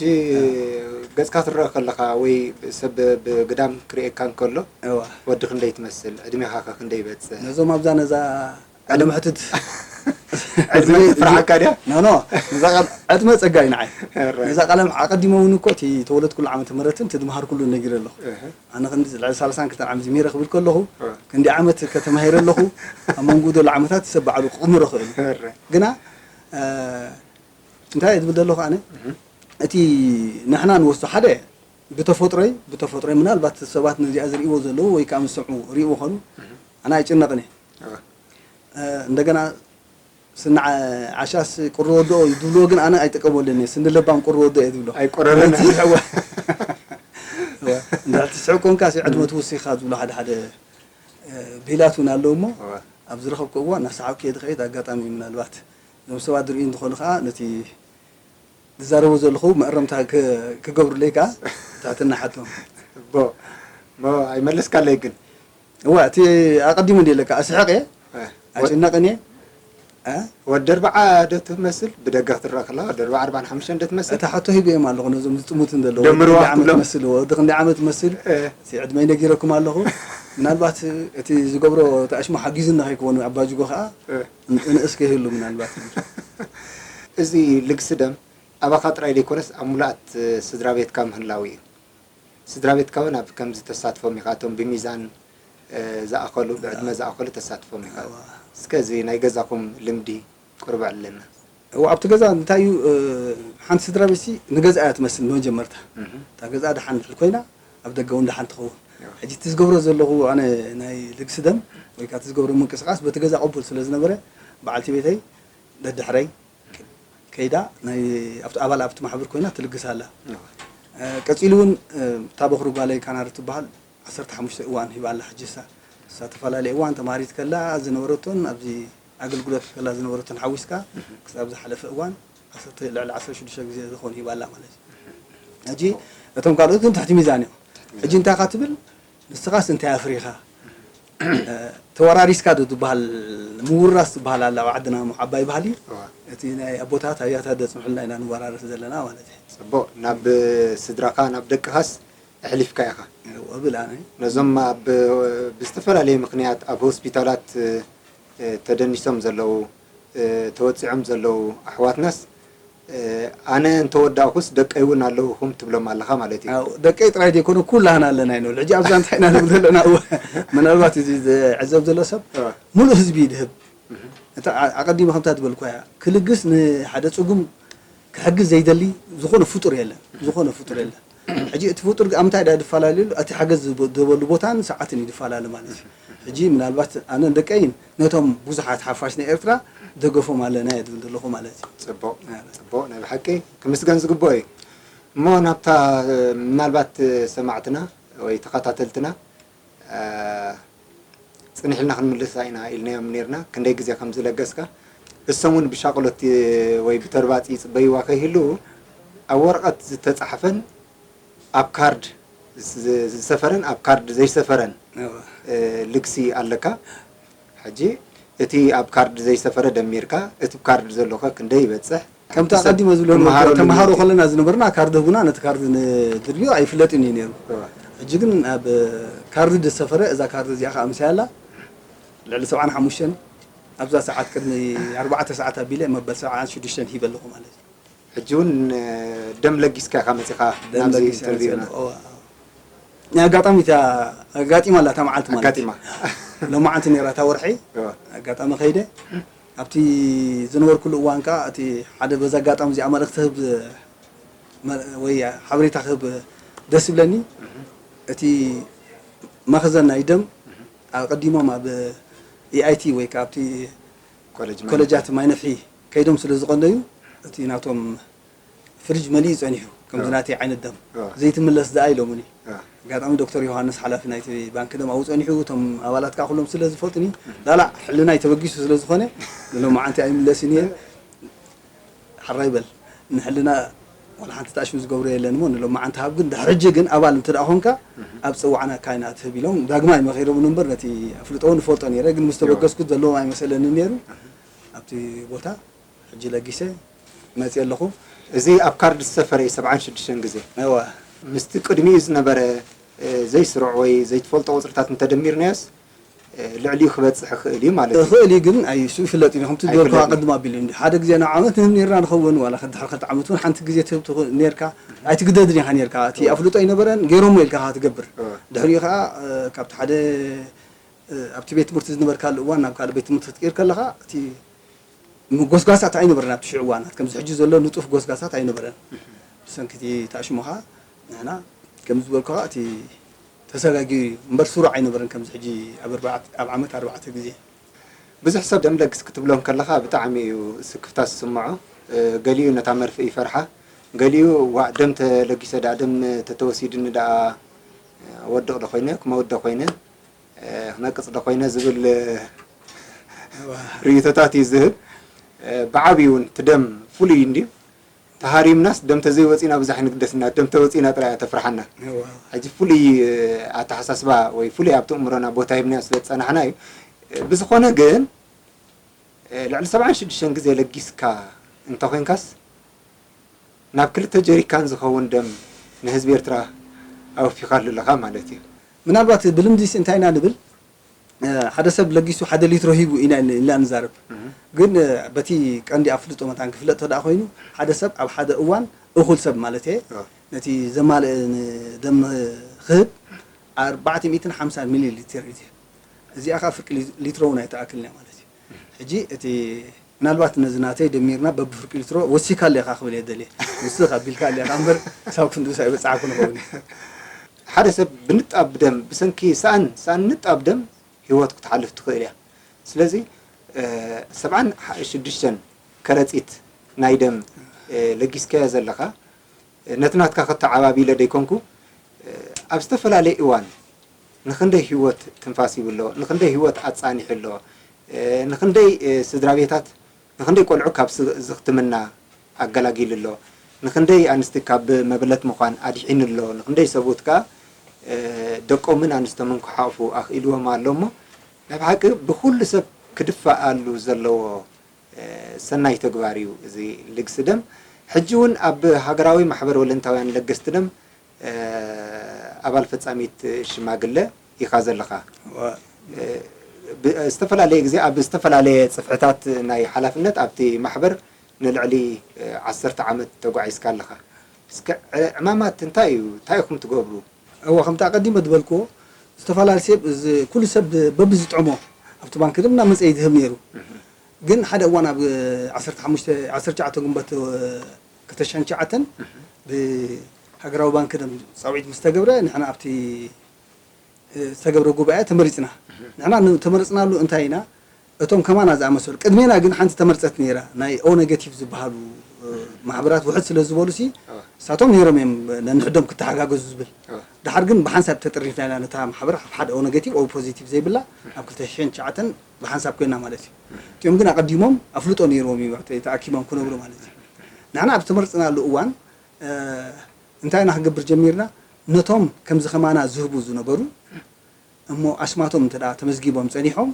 ገጽካ ትረአ ከለኻ ወይ ሰብ ብግዳም ክርእየካ እንከሎ እዋ። ወዲ ክንደይ ትመስል? ዕድሜኻ ከ ክንደይ ይበጽሕ? ነዞም ኣብዛ ነዛ ቃለ መሕትት ዕድመ ትፍርሓካ ድያ? ኖ፣ ኖ። ነዛ ቃል-፣ ዕድመ ጸጋ እዩ ንዓይ። እረ። ነዛ ቃለ መሕ-፣ ኣቐዲመ እውን እኮ እቲ ተወለድኩሉ ዓመተ ምህረትን እቲ ዝመሃርኩሉ ነጊረ ኣለኹ። እህ። ኣነ ክንዲ ልዕሊ ሰላሳን ክልተን ዓመት ጀሚረ ክብል ከለኹ፣ እህ። ክንዲ ዓመት ከተማሂረ ኣለኹ፣ ኣብ መንጎኡ ዘሎ ዓመታት ሰብ ባዕሉ ክቕምሮ ክእል እዩ። እረ። ግና፣ እ፣ እንታይ እየ ዝብል ዘለኹ ኣነ? እህ። እቲ ንሕና ንወስዶ ሓደ ብተፈጥሮይ፣ ብተፈጥሮይ ምናልባት ሰባት ነዚኣ ዝርእይዎ ዘለዉ ወይ ከኣ ምስ ሰምዑ ርእይዎ ኾኑ፣ እህ። ኣነ ኣይጭነቕን እየ። እህ። እ፣ እንደገና ስኒ ዓ-፣ ዓሻስ ቁሪ ወድኦ እዩ ዝብልዎ፣ ግን ኣነ ኣይጥቀመሉን እየ። ስኒ ለባም ቁሪ ወድኦ እየ ዝብሎ። ኣይቆረረን። እንድሕር ትስሕቕ፣ እወ፣ እንድሕር ትስሕቕ ኮንካ ሲ ዕድመ ትውስኻ ዝብሉ ሓደ ሓደ፣ እ፣ ብሂላት እውን ኣለዉ እሞ፣ እወ። ኣብ ዝረኸብኩ እዋን እናሰሓቕኩ እየ ዝኸይድ። ኣጋጣሚ ምናልባት እዞም ሰባት ዝርእዩ እንተኾኑ ከኣ ነቲ ዝዛረቦ ዘለኹ መእረምታ ክ-፣ ክገብሩለይ ከኣ ትሕትና ሓቶም። እቦ፣ እሞ ኣይመለስካለይ ግን። እዋ፣ እቲ ኣቐዲሙ እንደ ኢለካ፣ እስሕቕ እየ፣ እ፣ ኣይጭነቕን እየ። እ? ወዲ ኣርብዓ ዶ ትመስል? ብደገ ክትረአ ከላ ወዲ ኣርብዓ፣ ኣርብዓን ሓሙሽተን ዶ ትመስል? እታ ሕቶ ሂበዮም ኣለኹ ነዞም ዝጥሙት ዘለዉ። ደምርዋ ወዲ ክንደይ ዓመት ክትብሎም? ትመስል? ወዲ ክንደይ ዓመት ትመስል? እ። እቲ ዕድመይ ነጊረኩም ኣለኹ። ምናልባት እቲ ዝገብሮ ተኣሽሞ ሓጊዙኒ ከይከውን ኣባጅጎ ከኣ እ። ን-፣ ንእስ ከይህሉ ምናልባት። እዚ ልግሲ ደም ኣባኻ ጥራይ ዘይኮነስ ኣብ ሙሉኣት ስድራ ቤትካ ምህላው እዩ። ስድራ ቤትካ እውን ኣብ ከምዚ ተሳትፎም ኢኻ፣ እቶም ብሚዛን፣ እ፣ ዝኣኸሉ፣ ብዕድመ ዝኣኸሉ ተሳትፎም ኢኻ። እዋ። እስከ እዚ ናይ ገዛኹም ልምዲ ቁርብ ኣዕልለና። እዋ፣ ኣብቲ ገዛ እንታይ እዩ፣ እ፣ ሓንቲ ስድራ ቤትሲ ንገዛ እያ ትመስል መጀመርታ። እህ። እታ ገዛ ደሓን እንድሕር ኮይና፣ ኣብ ደገ እውን ደሓን ትኸውን። እዋ። ሕጂ እቲ ዝገብሮ ዘለኹ ኣነ ናይ ልግሲ ደም ወይ ከዓ እቲ ዝገብሮ ምንቅስቓስ በቲ ገዛ ቅቡል ስለ ዝነበረ፣ በዓልቲ ቤተይ ደድሕረይ ከይዳ ናይ ኣብቲ ኣባል ኣብቲ ማሕበር ኮይና ትልግስ ኣላ። እዋ። እ፣ ቀጺሉ እውን፣ እ፣ እታ በኹሪ ጓለይ ካናሪ ትበሃል ዓሰርተ ሓሙሽተ እዋን ሂባ ኣላ። ሕጂ እሳ፣ እሳ ተፈላለየ እዋን ተማሃሪት ከላ ዝነበረቶን ኣብዚ ኣገልግሎት ከላ ዝነበረቶን ሓዊስካ ክሳብ ዝሓለፈ እዋን ዓሰርተ፣ ልዕሊ ዓሰርተ ሽዱሽተ ግዜ ዝኾን ሂባ ኣላ ማለት እዩ። ሕጂ እቶም ካልኦት ግን ትሕቲ ሚዛን እዮም። ሕጂ እንታይ ኢኻ ትብል? ንስኻስ እንታይ ኣፍሪኻ? እ፣ ተወራሪስካ ዶ ዝበሃል፣ ምውራስ ዝበሃል ኣላ ኣብ ዓድና እሞ ዓባይ ባህሊ። እዋ። እቲ ናይ ኣቦታት ኣብያታት ዘጽንሑልና ኢና ንወራረስ ዘለና ማለት እዩ። ጽቡቕ፣ ናብ ስድራኻ፣ ናብ ደቅኻስ ኣሕሊፍካ ኢኻ። እወ፣ ብል ኣነ። ነዞም ኣብ፣ ብዝተፈላለየ ምኽንያት ኣብ ሆስፒታላት፣ እ፣ ተደኒሶም ዘለዉ፣ እ፣ ተወጺዖም ዘለዉ ኣሕዋትናስ፣ እ፣ ኣነ እንተወዳእኩስ ደቀይ እውን ኣለዉኹም ትብሎም ኣለኻ ማለት እዩ። ኣው፣ ደቀይ ጥራይ ዘይኮነ ኩላህና ኣለና ኢና ንብል። ሕጂ ኣብዛ እንታይ ኢና ንብል ዘለና? እወ፣ ምናልባት እዚ ዝዕዘብ ዘሎ ሰብ እወ። ሙሉእ ህዝቢ ይድህብ። እህ። እታ ኣ-፣ ኣቐዲመ ከምታ ዝበልኩዋ እያ። ክልግስ ንሓደ ጽጉም ክሕግዝ ዘይደሊ ዝኾነ ፍጡር የለን። ዝኾነ ፍጡር የለን። ሕጂ እቲ ፍጡር ኣብ ምንታይ ድኣ ዝፈላለየሉ? እቲ ሓገዝ ዝቦ-፣ ዝህበሉ ቦታን ሰዓትን እዩ ዝፈላለ ማለት እዩ። ሕጂ ምናልባት ኣነ ደቀይን ነቶም ብዙሓት ሓፋሽ ናይ ኤርትራ ደገፎም ኣለና እየ ዝብል ዘለኹ ማለት እዩ። ጽቡቕ፣ ጽቡቕ፣ ናይ ብሓቂ ክምስገን ዝግብኦ እዩ። እሞ ናብታ ምናልባት ሰማዕትና ወይ ተኸታተልትና፣ እ፣ ጽንሕ ኢልና ክንምልሳ ኢና ኢልናዮም ኔርና፣ ክንደይ ግዜ ከም ዝለገስካ። እሶም እውን ብሻቕሎት ወይ ብተርባጽ ይጽበይዋ ከይህልዉ፣ ኣብ ወረቐት ዝተጻሕፈን ኣብ ካርድ ዝ-፣ ዝሰፈረን ኣብ ካርድ ዘይሰፈረን፣ እወ። እ፣ ልግሲ ኣለካ። ሕጂ እቲ ኣብ ካርድ ዘይሰፈረ ደሚርካ፣ እቲ ካርድ ዘሎኸ ክንደይ ይበጽሕ? ከምቲ ኣቐዲመ ዝብሎ ተምሃሮ ከለና ዝነበርና ካርድ ህቡና፣ ነቲ ካርድ ንድልዮ ኣይፍለጥን እዩ ነይሩ። እወ። ሕጂ ግን ኣብ ካርድ ዝሰፈረ፣ እዛ ካርድ እዚኣ ከኣ ምሳይ ኣላ፣ ልዕሊ ሰብዓን ሓሙሽተን ኣብዛ ሰዓት ቅድሚ ኣርባዕተ ሰዓት ኣቢለ መበል ሰብዓን ሽዱሽተን ሂበ ኣለኹ ማለት እዩ። ሕጂ እውን ደም ለጊስካ ኢኻ መጺኻ ደም ናብዚ ለጊሰ ኢንተርቪውና? መጺአ ኣለኹ። እወ። ናይ ኣጋጣሚ እታ ኣጋጢማ ኣላ እታ መዓልቲ ማለት እዩ። ኣጋጢማ። ሎማዓንቲ ነይራ እታ ወርሒ። እወ። ኣጋጣሚ ከይደ ኣብቲ ዝነበርኩሉ እዋን ከኣ እቲ ሓደ በዚ ኣጋጣሚ እዚኣ መልእኽቲ ክህብ መ-፣ ወይ ሓበሬታ ክህብ ደስ ይብለኒ። እቲ መኽዘን ናይ ደም ኣቐዲሞም ኣብ ኢኣይቲ ወይ ከኣ ኣብቲ ኮሌጅ ማይ ኮሌጃት ማይ ነፍሒ ከይዶም ስለ ዝቐነዩ፣ እቲ ናቶም ፍሪጅ መሊኡ ጸኒሑ፣ ከምዚ ኣዎ። ናተይ ዓይነት ደም። ኣዎ። ዘይትምለስ ደኣ ኢሎምኒ። ኣዎ። ኣጋጣሚ ዶክተር ዮሃንስ ሓላፊ ናይቲ ባንክ ደም ኣብኡ ጸኒሑ፣ እቶም ኣባላት ከኣ ኩሎም ስለ ዝፈልጡኒ፣ ላላ ሕልናይ ተበጊሱ ስለ ዝኾነ፣ ንሎማዓንቲ ኣይምለስን እየ። ሓራይ በል፣ ንሕልና ዋላ ሓንቲ ታሽሙ ዝገብሮ የለን እሞ፣ ንሎማዓንቲ ሃብ ግን፣ ድሕሪ ሕጂ ግን ኣባል እንተ ደኣ ኾንካ፣ ኣብ ጽዋዕና ካይና ትህብ ኢሎም፣ ዳግማይ መኺሮምኒ እምበር፣ ነቲ ኣፍልጦ እውን እፈልጦ ነይረ፣ ግን ምስ እዎ። ተበገስኩ ዘለዎም ኣይመሰለንን ነይሩ። ኣብቲ ቦታ ሕጂ ለጊሰ መጽእ ኣለኹ። እዚ ኣብ ካርድ ዝሰፈረ እዩ፣ ሰብዓን ሽዱሽተን ግዜ። እወ። ምስቲ ቅድሚኡ ዝነበረ፣ እ፣ ዘይስሩዕ ወይ ዘይትፈልጦ ቁጽርታት እንተደሚርናዮስ፣ እ፣ ልዕሊኡ ክበጽሕ ይኽእል እዩ ማለት እዩ። ይኽእል እዩ፣ ግን ኣይ፣ እሱ ይፍለጥ እዩ። ከምቲ ዝበልኩኻ ኣይፍለጥን። ቅድም ኣቢሉ እንዲ፣ ሓደ ግዜ ናብ ዓመት ንህብ ነይርና ንኸውን፣ ዋላ ከድሕሪ ክልተ ዓመት እውን ሓንቲ ግዜ ትህብ ትኹ-፣ ነይርካ፣ ኣይትግደድን ኢኻ ነይርካ። እቲ እወ። ኣፍልጦ ኣይነበረን፣ ገይሮሞ ኢልካ ኢኻ ትገብር። እወ። ድሕሪኡ ኸኣ፣ እ፣ ካብቲ ሓደ፣ እ፣ ኣብቲ ቤት ትምህርቲ ዝነበርካሉ እዋን ናብ ካልእ ቤት ትምህርቲ ክትቅይር ከለኻ፣ እቲ ም-፣ ጎስጓሳት ኣይነበረን ኣብቲ ሽዑ እዋናት። ከምዚ ሕጂ ዘሎ ንጡፍ ጎስጓሳት ኣይነበረን። ብሰንኪ እቲ ታሽሞኻ ንሕና፣ ከም ዝበልኩኻ፣ እቲ ተሰጋጊኡ እዩ እምበር፣ ስሩዕ ኣይነበረን ከምዚ ሕጂ ኣብ ኣርባዕተ፣ ኣብ ዓመት ኣርባዕተ ግዜ። ብዙሕ ሰብ ደም ለግስ ክትብሎ እንከለኻ ብጣዕሚ እዩ ስክፍታ ዝስምዖ። እ፣ ገሊኡ ነታ መርፍእ ይፈርሓ፣ ገሊኡ ዋእ ደም ተለጊሰ ደኣ፣ ደም ተተወሲድኒ ደኣ፣ እ፣ ወድቕ ዶ ኮይነ፣ ክመውት ዶ ኮይነ፣ እ፣ ክነቅጽ ዶ ኮይነ ዝብል፣ እ፣ እዋ። ርእይቶታት እዩ ዝህብ። እ፣ ብዓብዩ እውን እቲ ደም ፍሉይ እንድዩ። ተሃሪምናስ ደም ተዘይወጺና ብዙሕ ንግደስና፣ ደም ተወጺና ጥራይ እያ ተፍርሓና። እዋ። ሕጂ ፍሉይ፣ እ፣ ኣተሓሳስባ ወይ ፍሉይ ኣብቲ እምሮና ቦታ ሂብናዮ ስለ ዝጸናሕና እዩ። እ፣ ብዝኾነ ግን፣ እ፣ ልዕሊ ሰብዓን ሽዱሽተን ግዜ ለጊስካ እንተኾይንካስ፣ ናብ ክልተ ጀሪካን ዝኸውን ደም ንህዝቢ ኤርትራ ኣወፊኻሉ ኣለኻ ማለት እዩ። ምናልባት ብልምዲስ እንታይ ኢና ንብል? እ፣ ሓደ ሰብ ለጊሱ ሓደ ሊትሮ ሂቡ ኢና ን-፣ ኢልና ንዛረብ። እህ። ግን፣ እ፣ በቲ ቀንዲ ኣፍልጦ መታን ክፍለጥ ተደኣ ኮይኑ፣ ሓደ ሰብ ኣብ ሓደ እዋን፣ እኹል ሰብ ማለት እየ፣ እ። ነቲ ዘማልእ ን-፣ ደም ክህብ ኣርባዕተ ሚእትን ሓምሳን ሚሊ ሊትር እዩ ዝህብ። እዚኣ ኸኣ ፍርቂ ሊ-፣ ሊትሮ እውን ኣይትኣክልን እያ ማለት እዩ። ሕጂ እቲ ምናልባት ነዚ ናተይ ደሚርና በብፍርቂ ሊትሮ ወሲካ ኣለኻ ክብል እየ ደልየ። ንስኻ ኣቢልካ ኣለኻ እምበር፣ ክሳብ ክንድኡስ ኣይበጻሕኩን እኸውን። ሓደ ሰብ ብንጣብ ደም፣ ብሰንኪ ሰኣን፣ ሰኣን ንጣብ ደም ህይወቱ ክትሓልፍ ትኽእል እያ። ስለዚ፣ እ፣ ሰብዓን ሽዱሽተን ከረጺት ናይ ደም፣ እ፣ ለጊስካዮ ዘለኻ፣ ነቲ ናትካ ከተዓባቢ ኢለ ደይኮንኩ፣ ኣብ ዝተፈላለየ እዋን ንኽንደይ ህይወት ትንፋስ ሂቡ ኣሎ፣ ንኽንደይ ህይወት ኣጻኒሑ ኣሎ፣ ንኽንደይ ስድራ ቤታት፣ ንኽንደይ ቆልዑ ካብ ስ-፣ ዝኽትምና ኣገላጊሉ ኣሎ፣ ንኽንደይ ኣንስቲ ካብ መበለት ምዃን ኣድሒኑ ኣሎ፣ ንኽንደይ ሰብኡት ከኣ ደቆምን ኣንስቶምን ክሓቑፉ ኣኽኢልዎም ኣሎ እሞ፣ ናይ ብሓቂ ብኹሉ ሰብ ክድፋኣሉ ዘለዎ ሰናይ ተግባር እዩ እዚ ልግሲ ደም። ሕጂ እውን ኣብ ሃገራዊ ማሕበር ወለንታውያን ለገስቲ ደም፣ እ፣ ኣባል ፈጻሚት ሽማግለ ኢኻ ዘለኻ። እወ። እ፣ ብ-፣ ዝተፈላለየ ግዜ ኣብ ዝተፈላለየ ጽፍሕታት ናይ ሓላፍነት ኣብቲ ማሕበር ንልዕሊ፣ እ፣ ዓሰርተ ዓመት ተጓዒዝካ ኣለኻ። እስከ ዕ-፣ ዕማማት እንታይ እዩ? እንታይ ኢኹም ትገብሩ? እወ፣ ከምቲ ኣቐዲመ ዝበልክዎ፣ ዝተፈላለየ ሰብ፣ እዚ ኩሉ ሰብ በብዝጥዕሞ ኣብቲ ባንክ ደም እናመጸ እዩ ዝህብ ነይሩ። እህ። ግን ሓደ እዋን ኣብ ዓሰርተ ሓሙሽተ፣ ዓሰርተ ትሽዓተ ግንቦት፣ እ፣ ክልተ ሽሕን ትሽዓተን እህ። ብ-፣ ሃገራዊ ባንክ ደም ጻውዒት ምስ ተገብረ፣ ንሕና ኣብቲ፣ እ፣ ዝተገብረ ጉባኤ ተመሪጽና። ንሕና ን-፣ ተመረጽናሉ እንታይ ኢና? እቶም ከማና ዝኣመሰሉ፣ ቅድሜና ግን ሓንቲ ተመርጸት ነይራ፣ ናይ ኦ ኔጌቲቭ ዝበሃሉ፣ እ፣ ማሕበራት ውሕድ ስለ ዝበሉ ሲ፣ ኣዋ። ንሳቶም ነይሮም እዮም ነንሕዶም ክተሓጋገዙ ዝብል። ኣዋ። ደሓር ግን ብሓንሳብ ተጠሪፍና ኢና ነታ ማሕበር፣ ሓደ ኦ ኔጌቲቭ፣ ኦ ፖዚቲቭ ዘይብላ፣ ኣብ ክልተ ሽሕን ትሽዓተን ብሓንሳብ ኮይና ማለት እዩ። እቲኦም ግን ኣቐዲሞም ኣፍልጦ ነይርዎም እዩ፣ ኣብቲ ተኣኪቦም ክነብሩ ማለት እዩ። ንሕና ኣብ ዝተመርጽናሉ እዋን፣ እ፣ እንታይ ኢና ክንገብር ጀሚርና? ነቶም ከምዚ ከማና ዝህቡ ዝነበሩ፣ እሞ ኣስማቶም እንተ ደኣ ተመዝጊቦም ጸኒሖም፣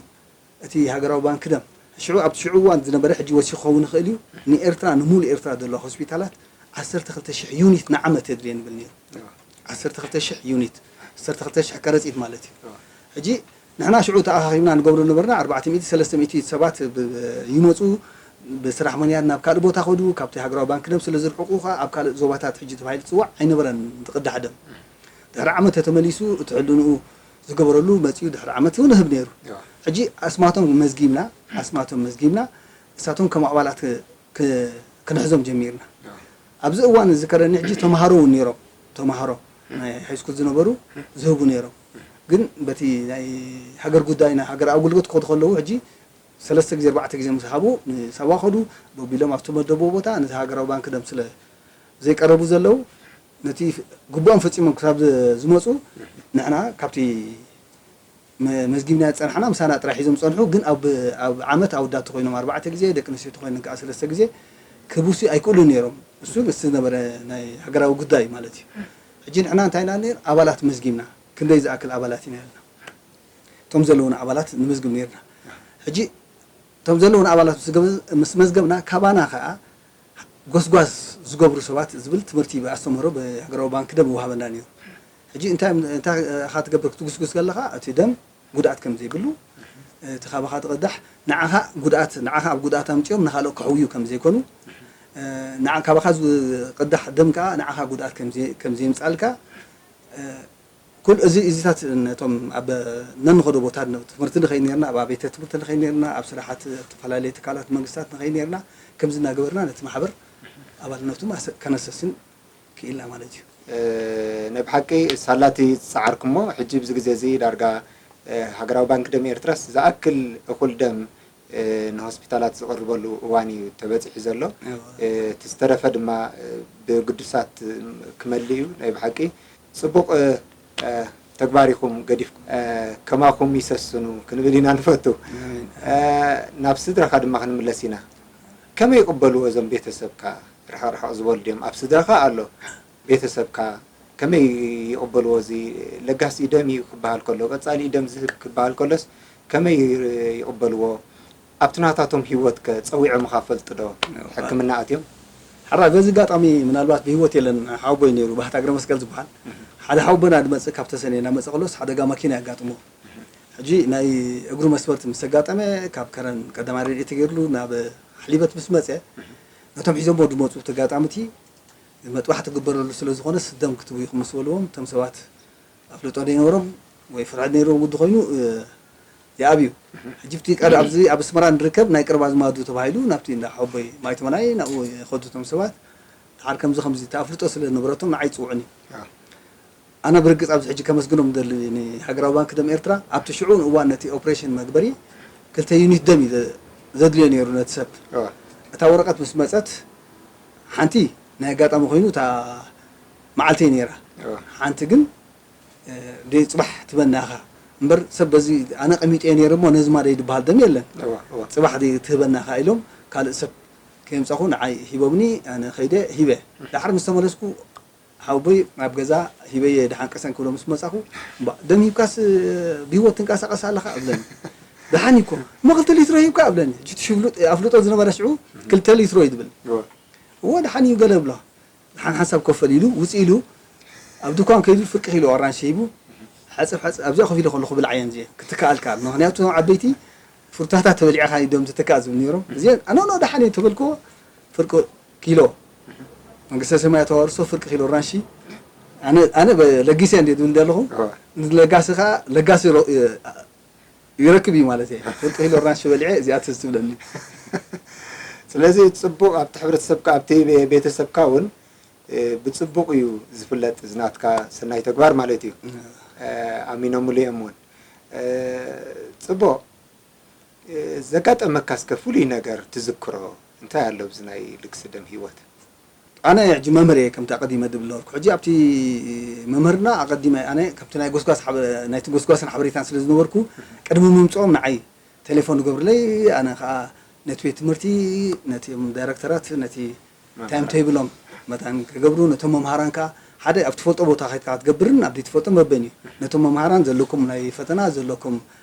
እቲ ሃገራዊ ባንክ ደም፣ ሽዑ፣ ኣብቲ ሽዑ እዋን ዝነበረ፣ ሕጂ ወሲኹ ክኸውን ይኽእል እዩ፣ ንኤርትራ፣ ንምሉእ ኤርትራ ዘለዋ ሆስፒታላት ዓሰርተ ክልተ ሽሕ ዩኒት ንዓመት የድልየን ይብል ነይሩ። ዓሰርተ ክልተ ሽሕ ዩኒት፣ ዓሰርተ ክልተ ሽሕ ከረጺት ማለት እዩ። ሕጂ ንሕና ሽዑ ተኣኻኺብና ንገብሮ ነበርና፣ ኣርባዕተ ሚእቲ፣ ሰለስተ ሚእቲ ሰባት ብ-፣ ይመጹ፣ ብስራሕ ምኽንያት ናብ ካልእ ቦታ ከዱ፣ ካብቲ ሃገራዊ ባንክ ደም ስለ ዝርሕቑ ከኣ ኣብ ካልእ ዞባታት ሕጂ ተባሂሉ ዝጽዋዕ ኣይነበረን ዝቕዳሕ ደም። ድሕሪ ዓመት ተተመሊሱ እቲ ሕልንኡ ዝገበረሉ መጺኡ ድሕሪ ዓመት እውን ይህብ ነይሩ። ሕጂ ኣስማቶም መዝጊብና፣ ኣስማቶም መዝጊብና፣ እሳቶም ከም ኣባላት ክ-፣ ክ-፣ ክንሕዞም ጀሚርና። ኣብዚ እዋን ዝከረኒ ሕጂ ተምሃሮ እውን ነይሮም። ተምሃሮ ናይ ሃይስኩል ዝነበሩ ዝህቡ ነይሮም። ግን በቲ ናይ ሃገር ጉዳይ፣ ናይ ሃገር ኣገልግሎት ክኸዱ ከለዉ ሕጂ ሰለስተ ግዜ፣ ኣርባዕተ ግዜ ምስ ሃቡ ንሳዋ ከዱ፣ ደው ቢሎም ኣብ ዝተመደብዎ ቦታ ነቲ ሃገራዊ ባንክ ደም ስለ ዘይቀረቡ ዘለዉ፣ ነቲ ግቡኦም ፈጺሞም ክሳብ ዝመጹ፣ ንሕና ካብቲ መ-፣ መዝጊብና ዝጸናሕና ምሳና ጥራይ ሒዞም ጸንሑ። ግን ኣብ፣ ኣብ ዓመት ኣወዳት ተኾይኖም ኣርባዕተ ግዜ፣ ደቂ ኣንስትዮ ተኾይነን ከኣ ሰለስተ ግዜ ክህቡሲ ኣይክእሉን ነይሮም። እሱ ምስቲ ዝነበረ ናይ ሃገራዊ ጉዳይ ማለት እዩ። ሕጂ ንሕና እንታይ ኢና ነይር? ኣባላት መዝጊብና፣ ክንደይ ዝኣክል ኣባላት ኢና ኢልና። እቶም ዘለዉና ኣባላት ንምዝግብ ነይርና። ሕጂ እቶም ዘለዉና ኣባላት ምስ ገብ-፣ ምስ መዝገብና፣ ካባና ከኣ ጎስጓስ ዝገብሩ ሰባት ዝብል ትምህርቲ ብኣስተምህሮ ብሃገራዊ ባንክ ደም ይወሃበና ነይሩ። ሕጂ እንታይ፣ እንታይ ኢኻ ትገብር ክትጉስጉስ ከለኻ፣ እቲ ደም ጉድኣት ከም ዘይብሉ፣ እቲ ካባኻ ትቕዳሕ፣ ንዓኻ ጉድኣት፣ ንዓኻ ኣብ ጉድኣት ኣምጺኦም ንኻልኦ ከሕውዩ ከም ዘይኮኑ፣ ንዓ-፣ ካባኻ ዝቕዳሕ ደም ከኣ ንዓኻ ጉድኣት ከም ዘይ-፣ ከም ዘየምጽኣልካ፣ ኩል እዚ፣ እዚታት ነቶም ኣብ ነንኸዶ ቦታ ን-፣ ትምህርቲ ንኸይድ ነርና፣ ኣብ ኣብያተ ትምህርቲ ንኸይድ ነርና፣ ኣብ ስራሓት ዝተፈላለየ ትካላት መንግስታት ንኸይድ ነርና፣ ከምዚ እናገበርና ነቲ ማሕበር ኣባልነቱ ማሰ-፣ ከነሰስን ክኢልና ማለት እዩ። እ፣ ናይ ብሓቂ ሳላቲ ዝጸዓርኩሞ፣ ሕጂ ኣብዚ ግዜ እዚ ዳርጋ፣ እ፣ ሃገራዊ ባንክ ደም ኤርትራስ ዝኣክል እኹል ደም እ፣ ንሆስፒታላት ዝቕርበሉ እዋን እዩ ተበጺሑ ዘሎ። እወ። እ፣ እቲ ዝተረፈ ድማ፣ እ፣ ብግዱሳት ክመልእ እዩ። ናይ ብሓቂ ጽቡቕ፣ እ፣ እ፣ ተግባር ኢኹም ገዲፍኩም። እ፣ ከማኹም ይሰስኑ ክንብል ኢና ንፈቱ። ኣሜን። እ፣ ናብ ስድራኻ ድማ ክንምለስ ኢና። ከመይ ይቕበልዎ እዞም ቤተሰብካ? ርሕቕ ርሕቕ ዝበሉ ድዮም? ኣብ ስድራኻ ኣሎ። ቤተሰብካ ከመይ ይቕበልዎ? እዚ ለጋሲ ደም እዩ ክበሃል ከሎ፣ ቀጻሊ ደም ዝህብ ክበሃል ከሎስ ከመይ ይቕበልዎ? ኣብቲ ናታቶም ህይወትከ ጸዊዖምኻ ፈልጡ ዶ? ሕክምና ኣትዮም? ሓራ፣ በዚ ኣጋጣሚ ምናልባት ብህይወት የለን፣ ሓወቦይ ነይሩ፣ ባህታ እግረ መስቀል ዝበሃል። ሓደ ሓወቦና ዝመጽእ ካብ ተሰነይ እናመጸ ከሎስ ሓደጋ ማኪና የጋጥሞ። ሕጂ ናይ እግሩ መስበርቲ ምስ ተጋጠመ፣ ካብ ከረን ቀዳማይ ረድኤት ተገይርሉ ናብ ሓሊበት ምስ መጸ፣ ነቶም ሒዞሞ ዝመጹ ተጋጣምቲ መጥባሕቲ ክግበረሉ ስለ ዝኾነ፣ ስደም ክትቡ ኢኹም ምስ በልዎም፣ እቶም ሰባት ኣፍልጦ ዘይነበሮም ወይ ፍርሒ ነይርዎም ግዲ ኮይኑ፣ እ፣ ይኣብዩ። ሕጂ ኣብቲ ቀር-፣ ኣብዚ ኣብ ኣስመራ ንርከብ ናይ ቅርብ ኣዝማዱ ተባሂሉ ናብቲ እንዳ ሓወቦይ ማይ ተመናይ ናብኡ ይኸዱ እቶም ሰባት። ደሓር ከምዚ ከምዚ እቲ ኣፍልጦ ስለ ዝነበረቶም ንዓይ ይጽውዑኒ። ኣዎ። ኣነ ብርግጽ ኣብዚ ሕጂ ከመስግኖም ደሊ ንሃገራዊ ባንክ ደም ኤርትራ፣ ኣብቲ ሽዑ እዋን ነቲ ኦፕሬሽን መግበሪ ክልተ ዩኒት ደም እዩ ዘ-፣ ዘድልዮ ነይሩ ነቲ ሰብ። ኣዎ። እታ ወረቐት ምስ መጸት፣ ሓንቲ ናይ ኣጋጣሚ ኮይኑ እታ መዓልተይ ነይራ። ኣዎ። ሓንቲ ግን፣ እ፣ ደይ ጽባሕ ትበና ኢኻ እምበር፣ ሰብ በዚ ኣነ ቀሚጠዮ ነይረ እሞ ነዚ ማደይ ዝበሃል ደም የለን። ኣዎ፣ ኣዎ። ጽባሕ ደይ ትህበና ኢኻ ኢሎም ካልእ ሰብ ከየምጻኹ ንዓይ ሂቦምኒ፣ ኣነ ከይደ ሂበ። ደሓር ምስ ተመለስኩ ሓወቦይ ኣብ ገዛ ሂበየ ደሓን ቅሰን ክብሎ ምስ መጻኹ፣ እምባ፣ ደም ሂብካስ ብህይወት ትንቀሳቐስ ኣለኻ እብለኒ። ደሓን እዩ እኮ። እሞ ክልተ ሊትሮ ሂብካ እብለኒ። ሕጂ እቲ ሽፍሉጥ ኣፍልጦ ዝነበረ ሽዑ ክልተ ሊትሮ እዩ ዝብል። እወ። እወ፣ ደሓን እዩ ገለ እብሎ። ደሓን ሓንሳብ ኮፈል ኢሉ፣ ውጽእ ኢሉ፣ ኣብ ድኳን ከይዱ ፍርቂ ኪሎ ኣራንሺ ሂቡ፣ ሓጽብ፣ ሓጽብ፣ ኣብዚኣ ኮፍ ኢለ ከለኹ ብልዓየን እዚኤን። ክትከኣልካ። ምኽንያቱ እቶም ዓበይቲ ፍሩታታት ተበሊዕኻ እዩ ደም ዝትካእ ዝብል ነይሮም። እዚኤን፣ ኣኖ፣ ኖ፣ ደሓን እዩ ተበልክዎ፣ ፍርቂ ኪሎ መንግስተ ሰማይ ተዋርሶ ፍርቂ ኪሎ ራንሺ። ኣነ፣ ኣነ በ-፣ ለጊሰ እንዴ ዝብል ዘለኹ፣ እዋ። ለጋሲ ኸዓ፣ ለጋሲ ሮ-፣ እ፣ ይረክብ እዩ ማለት እየ። ፍርቂ ኪሎ ራንሺ በሊዐ፣ እዚኣ ትዝ ትብለኒ። ስለዚ ጽቡቕ፣ ኣብቲ ሕብረተሰብካ፣ ኣብቲ ቤ-፣ ቤተሰብካ እውን ብጽቡቕ እዩ ዝፍለጥ፣ እዚ ናትካ ሰናይ ተግባር ማለት እዩ። ኣሚኖምሉ እዮም እውን። ጽቡቕ። ዘጋጠመካ እስከ ፍሉይ ነገር ትዝክሮ እንታይ ኣሎ ኣብዚ ናይ ልግሲ ደም ህይወት? ኣነ ሕጂ መምህር እየ፣ ከምቲ ኣቐዲመ ድብል ነበርኩ። ሕጂ ኣብቲ መምህርና ኣቐዲመ ኣነ ከምቲ ናይ ጎስጓስ ሓበ-፣ ናይቲ ጎስጓስን ሓበሬታን ስለ ዝነበርኩ፣ ቅድሚ ምምጽኦም ንዓይ ቴሌፎን ይገብርለይ። ኣነ ከኣ ነቲ ቤት ትምህርቲ፣ ነቲ ዳይረክተራት፣ ነቲ ታይም ቴብሎም መታን ክገብሩ፣ ነቶም መምሃራን ከኣ ሓደ ኣብ ትፈልጦ ቦታ ከይድካ ክትገብርን ኣብ ዘይትፈልጦ መበን እዩ። ነቶም መምሃራን ዘለኩም ናይ ፈተና ዘለኩም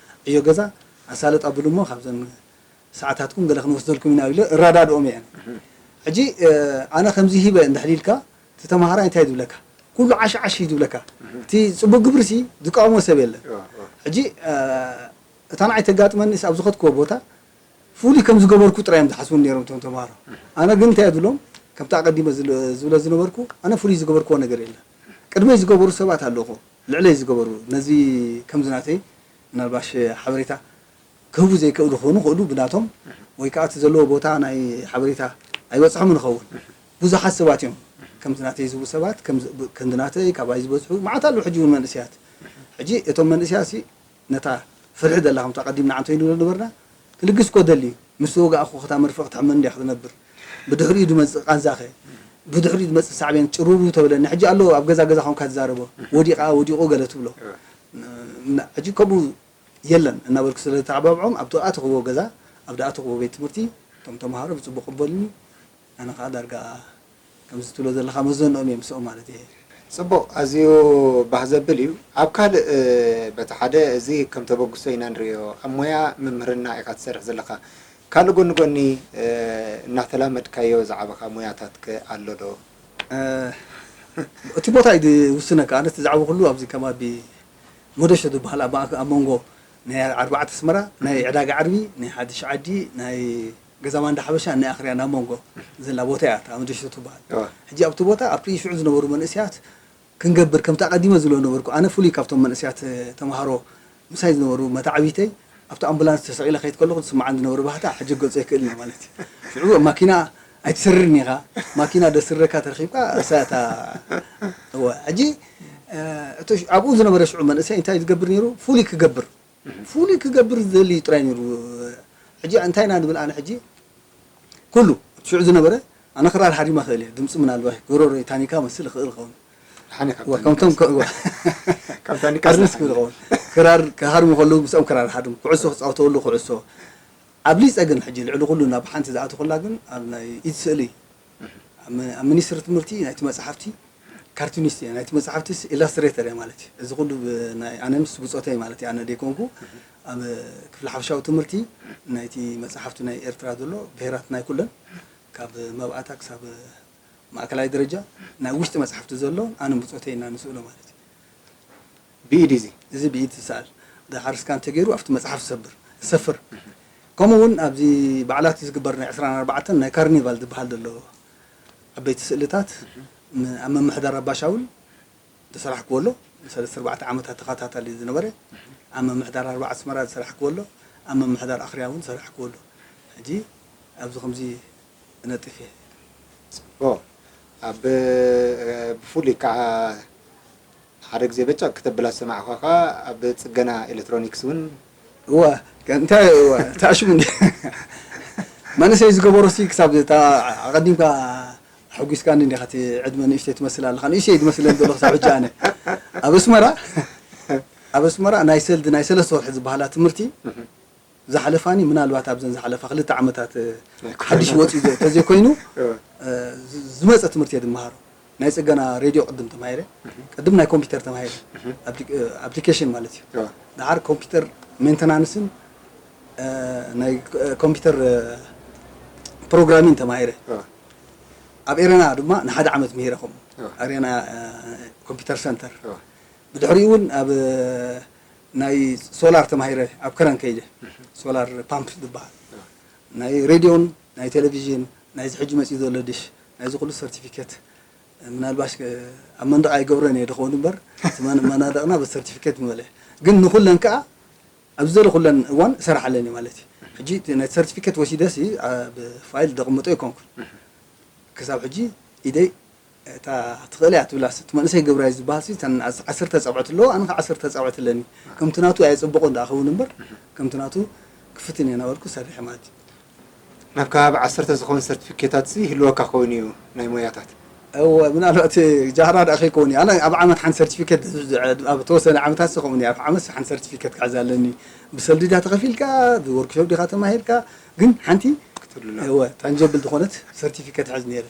ዕዮ ገዛ ኣሳልጥ ኣብሉ እሞ ካብዘን ሰዓታትኩም ገለ ክንወስደልኩም ኢና ኢለ እረዳድኦም እየ። ሕጂ ኣነ ከምዚ ሂበ እንድሕር ኢልካ እቲ ተምሃራይ እንታይ እዩ ዝብለካ? ኩሉ ዓሽ ዓሽ እዩ ዝብለካ። እቲ ጽቡቕ ግብርሲ ዝቃወሞ ሰብ የለን። ሕጂ እታ ንዓይ ተጋጥመኒስ ኣብ ዝኸድክዎ ቦታ ፍሉይ ከም ዝገበርኩ ጥራይ እዮም ዝሓስቡኒ ነይሮም እቶም ተምሃሮ። ኣነ ግን እንታይ እየ ዝብሎም? ከምቲ ኣቐዲመ ዝል-፣ ዝብሎ ዝነበርኩ ኣነ ፍሉይ ዝገበርክዎ ነገር የለን። ቅድመይ ዝገበሩ ሰባት ኣለዉ እኮ፣ ልዕለይ ዝገበሩ። ነዚ ከምዚ ናተይ ምናልባሽ ሓበሬታ ክህቡ ዘይክእሉ ክኾኑ ይኽእሉ ብናቶም፣ ወይ ከኣ እቲ ዘለዎ ቦታ ናይ ሓበሬታ ኣይበጽሖምን ይኸውን። ብዙሓት ሰባት እዮም ከምዚ ናተይ ዝብሉ ሰባት፣ ከምዚ፣ ብ-፣ ክንዲ ናተይ ካባይ ዝበዝሑ መዓት ኣለዉ። ሕጂ እውን መንእሰያት፣ ሕጂ እቶም መንእሰያትሲ ነታ ፍርሒ ዘላ ከምቲ ኣቐዲምና ዓንቶ ኢሉ ነበርና፣ ክልግስ እኮ ደሊ እዩ። ምስ ተወጋእኩ ከታ መርፍእ ክትሕመኒ እንድያ ክትነብር። ብድሕሪኡ ዝመጽእ ቃንዛኸ፣ ብድሕሪኡ ዝመጽእ ሳዕቤን ጭሩሩ ተብለኒ። ሕጂ ኣሎ ኣብ ገዛ ገዛ ኮንካ ትዛረቦ። ወዲቓ፣ ወዲቑ ገለ ትብሎ። እ። ን-፣ ን-፣ ሕጂ ከምኡ የለን እናበልኩ ስለ ዝተዓባብዖም፣ ኣብቲ ኣተኽዎ ገዛ፣ ኣብ ዝኣተኽዎ ቤት ትምህርቲ፣ እቶም ተምሃሮ ብጽቡቕ ቅበሉኒ። ኣነ ኸኣ ዳርጋ ከምዚ ትብሎ ዘለኻ መዘንኦም እየ ምስኦም ማለት እየ። ጽቡቕ፣ ኣዝዩ ባህ ዘብል እዩ። ኣብ ካልእ፣ እ፣ በቲ ሓደ እዚ ከም ተበግሶ ኢና ንርእዮ። ኣብ ሞያ ምምህርና ኢኻ ትሰርሕ ዘለኻ። ካልእ ጎኒ ጎኒ፣ እ፣ እናተላመድካዮ ዝዓበኻ ሞያታት ከ ኣሎ ዶ? እ፣ እቲ ቦታ እዩ ዝውስነካ። ኣነ እቲ ዝዓበኹሉ ኣብዚ ከባቢ መደሾ ዝበሃል ኣብ ማእከ-፣ ኣብ መንጎ ናይ ኣርባዕተ ኣስመራ፣ ናይ ዕዳጋ ዓርቢ፣ ናይ ሓድሽ ዓዲ፣ ናይ ገዛ ማንዳ ሓበሻ፣ ናይ ኣኽርያ ናብ መንጎ ዘላ ቦታ እያ፣ እታ መደሾ ትበሃል። እዋ። ሕጂ ኣብቲ ቦታ ኣብቲ ሽዑ ዝነበሩ መንእሰያት ክንገብር፣ ከምቲ ኣቐዲመ ዝብሎ ነበርኩ፣ ኣነ ፍሉይ ካብቶም መንእሰያት ተምሃሮ ምሳይ ዝነበሩ መታዕቢተይ፣ ኣብቲ ኣምቡላንስ ተሰቒለ ከይድ ከለኹ ዝስምዓኒ ዝነበረ ባህታ ሕጂ ክገልጾ ኣይክእልን እየ ማለት እዩ። ሽዑ ማኪና ኣይትሰርርን ኢኻ፣ ማኪና ደስርረካ ተረኺብካ፣ እሳ እታ፣ እወ፣ ሕጂ፣ እ፣ እቲ ሽ-፣ ኣብኡ ዝነበረ ሽዑ መንእሰይ እንታይ ዝገብር ነይሩ? ፍሉይ ክገብር፣ ፍሉይ ክገብር ዝደሊ ጥራይ ነይሩ። ሕጂ እንታይ ኢና ንብል ኣነ ሕጂ? ኩሉ ሽዑ ዝነበረ፣ ኣነ ክራር ሃሪመ ክእል እየ። ድምፂ ምናልባት ጎሮሮይ ታኒካ መስል ይኽእል ይኸውን። ሓኒ ካብ እዋ፣ ታኒካ ከምቶም ከ-፣ እዋ። ካብ ታኒካ ኣርንስ ስለ ክብል ይኸውን። ክራር ክሃርሙ ከለዉ ምስኦም ክራር ሃርም፣ ኩዕሶ ክፃወተሉ ኩዕሶ። ኣብሊፀ ግን ሕጂ ልዕሊ ኩሉ ናብ ሓንቲ ዝኣተኹላ ግን ኣብ ናይ ኢድ ስእሊ፣ ኣብ ሚ-፣ ኣብ ሚኒስትሪ ትምህርቲ ናይቲ መፅሓፍቲ ካርቱኒስት እየ። ናይቲ መፅሓፍቲስ ኢላስትሬተር እየ ማለት እዩ። እዚ ኩሉ ብ-፣ ናይ ኣነ ምስ ብፆተይ ማለት እዩ። ኣነ ደይኮንኩ ኣብ ክፍሊ ሓፈሻዊ ትምህርቲ ናይቲ መፅሓፍቲ ናይ ኤርትራ ዘሎ ብሄራት ናይ ኩለን ካብ መብኣታ ክሳብ ማእከላይ ደረጃ ናይ ውሽጢ መጽሓፍቲ ዘሎ ኣነ ብጾተይ ኢና ንስእሎ ማለት እዩ። ብኢድ እዚ? እዚ ብኢድ ዝሰኣል። ደሓር ስካን ተገይሩ ኣብቲ መጽሓፍ ዝሰብር፣ ዝሰፍር። ከምኡ እውን ኣብዚ በዓላት ዝግበር ናይ ዕስራን ኣርባዕተን ናይ ካርኒቫል ዝበሃል ዘሎ ዓበይቲ ስእልታት ም-፣ ኣብ ምምሕዳር ኣባሻውል ዝሰራሕክዎ ኣሎ። ሰለስተ ኣርባዕተ ዓመታት ተኸታታሊ ዝነበረ ኣብ ምምሕዳር ኣርባዓ ኣስመራ ዝሰራሕክዎ ኣሎ። ኣብ ምምሕዳር ኣኽርያ እውን ዝሰራሕክዎ ኣሎ። ሕጂ ኣብዚ ከምዚ እነጥፍ እየ። ጽቡቕ። ኣብ፣ ብፍሉይ ከኣ ሓደ ግዜ በጨቕ ክተብል ዝሰማዕኳኻ ኣብ ጽገና ኤሌክትሮኒክስ እውን እወ፣ ከ-፣ እንታይ እወ፣ እንታይ ሽሙ እንዲ-፣ መንእሰይ ዝገበሮሲ ክሳብ እታ ኣቐዲምካ ኣሐጒስካኒ እንዲኻ፣ እቲ ዕድመ ንእሽተይ ትመስል ኣለኻ። ንእሽተይ ዝመስለኒ ዘሎ ክሳብ ሕጂ ኣነ። ኣብ ኣስመራ፣ ኣብ ኣስመራ ናይ ሰልዲ ናይ ሰለስተ ወርሒ ዝበሃላ ትምህርቲ እህ። ዝሓለፋኒ፣ ምናልባት ኣብዘን ዝሓለፋ ክልተ ዓመታት፣ ናይ ኮሮና። ሓድሽ ወጺኡ ዘ-፣ ተዘይኮይኑ፣ እወ። እ፣ ዝ-፣ ዝመጸ ትምህርቲ እየ ዝመሃሮ። ናይ ጽገና ሬድዮ ቅድም ተማሂረ፣ እህ። ቅድም ናይ ኮምፒውተር ተማሂረ። እህ። ኣፕሊ-፣ እ፣ ኣፕሊኬሽን ማለት እዩ። እወ። ደሓር ኮምፒውተር ሜንተናንስን፣ እ፣ ናይ፣ እ፣ ኮምፒውተር፣ እ፣ ፕሮግራሚን ተማሂረ። እወ። ኣብ ኤረና ድማ ንሓደ ዓመት ምሂረ ከምኡ። እወ። ኣሬና፣ እ፣ ኮምፒውተር ሰንተር። እወ። ብድሕሪኡ እውን ኣብ፣ እ፣ ናይ ሶላር ተማሂረ ኣብ ከረን ከይደ። እህ። ሶላር ፓምፕ ዝበሃል። እወ። ናይ ሬድዮን ናይ ቴሌቪዥን፣ ናይዚ ሕጂ መጺኡ ዘሎ ድሽ፣ ናይዚ ኩሉ ሰርቲፊኬት፣ ምናልባሽ፣ እ፣ ኣብ መንደቕ ኣይገብረን እየ ድኸውን እምበር፣ እቲ መን-፣ መናድቕና ብሰርቲፊኬት ምመልአ። ግን ንኹለን ከኣ ኣብ ዝደለኹለን እዋን እሰርሓለን እየ ማለት እዩ። ሕጂ እቲ ናይ ሰርቲፊኬት ወሲደሲ፣ ኣ፣ ብፋይል ደቕምጦ ኣይኮንኩን። ክሳብ ሕጂ ኢደይ እታ ትኽእል እያ ትብላስ፣ እቲ መንእሰይ ግብራይ ዝበሃል ሲ፣ እተን ዓሰርተ ጸብዕቲ ኣለዎ፣ ኣነ ኸዓ ዓሰርተ ጸብዕቲ ኣለኒ። ከምቲ ናቱ ኣየጽብቑን ደኣ ኸውን እምበር፣ ከምቲ ናቱ ክፍትን እየ እናበልኩ ሰሪሐ ማለት እዩ። ናብ ከባቢ ዓሰርተ ዝኾኑ ሰርቲፊኬታት ሲ ይህልወካ ኸውን እዩ ናይ ሞያታት? እወ፣ ምናልባት ጃህራ ደኣ ከይከውን እዩ። ኣነ ኣብ ዓመት ሓንቲ ሰርቲፊኬት፣ ኣብ ተወሰነ ዓመታት ሲ ከምኡ እዩ። ኣብ ዓመት ሓንቲ ሰርቲፊኬት ክሕዝ ኣለኒ። ብሰልዲ ድያ ተኸፊልካ፣ ብወርክሾፕ ዲኻ ተማሂርካ፣ ግን ሓንቲ ክትህሉና። እወ፣ ታንጀብል ዝኾነት ሰርቲፊኬት ሕዝ ነይረ።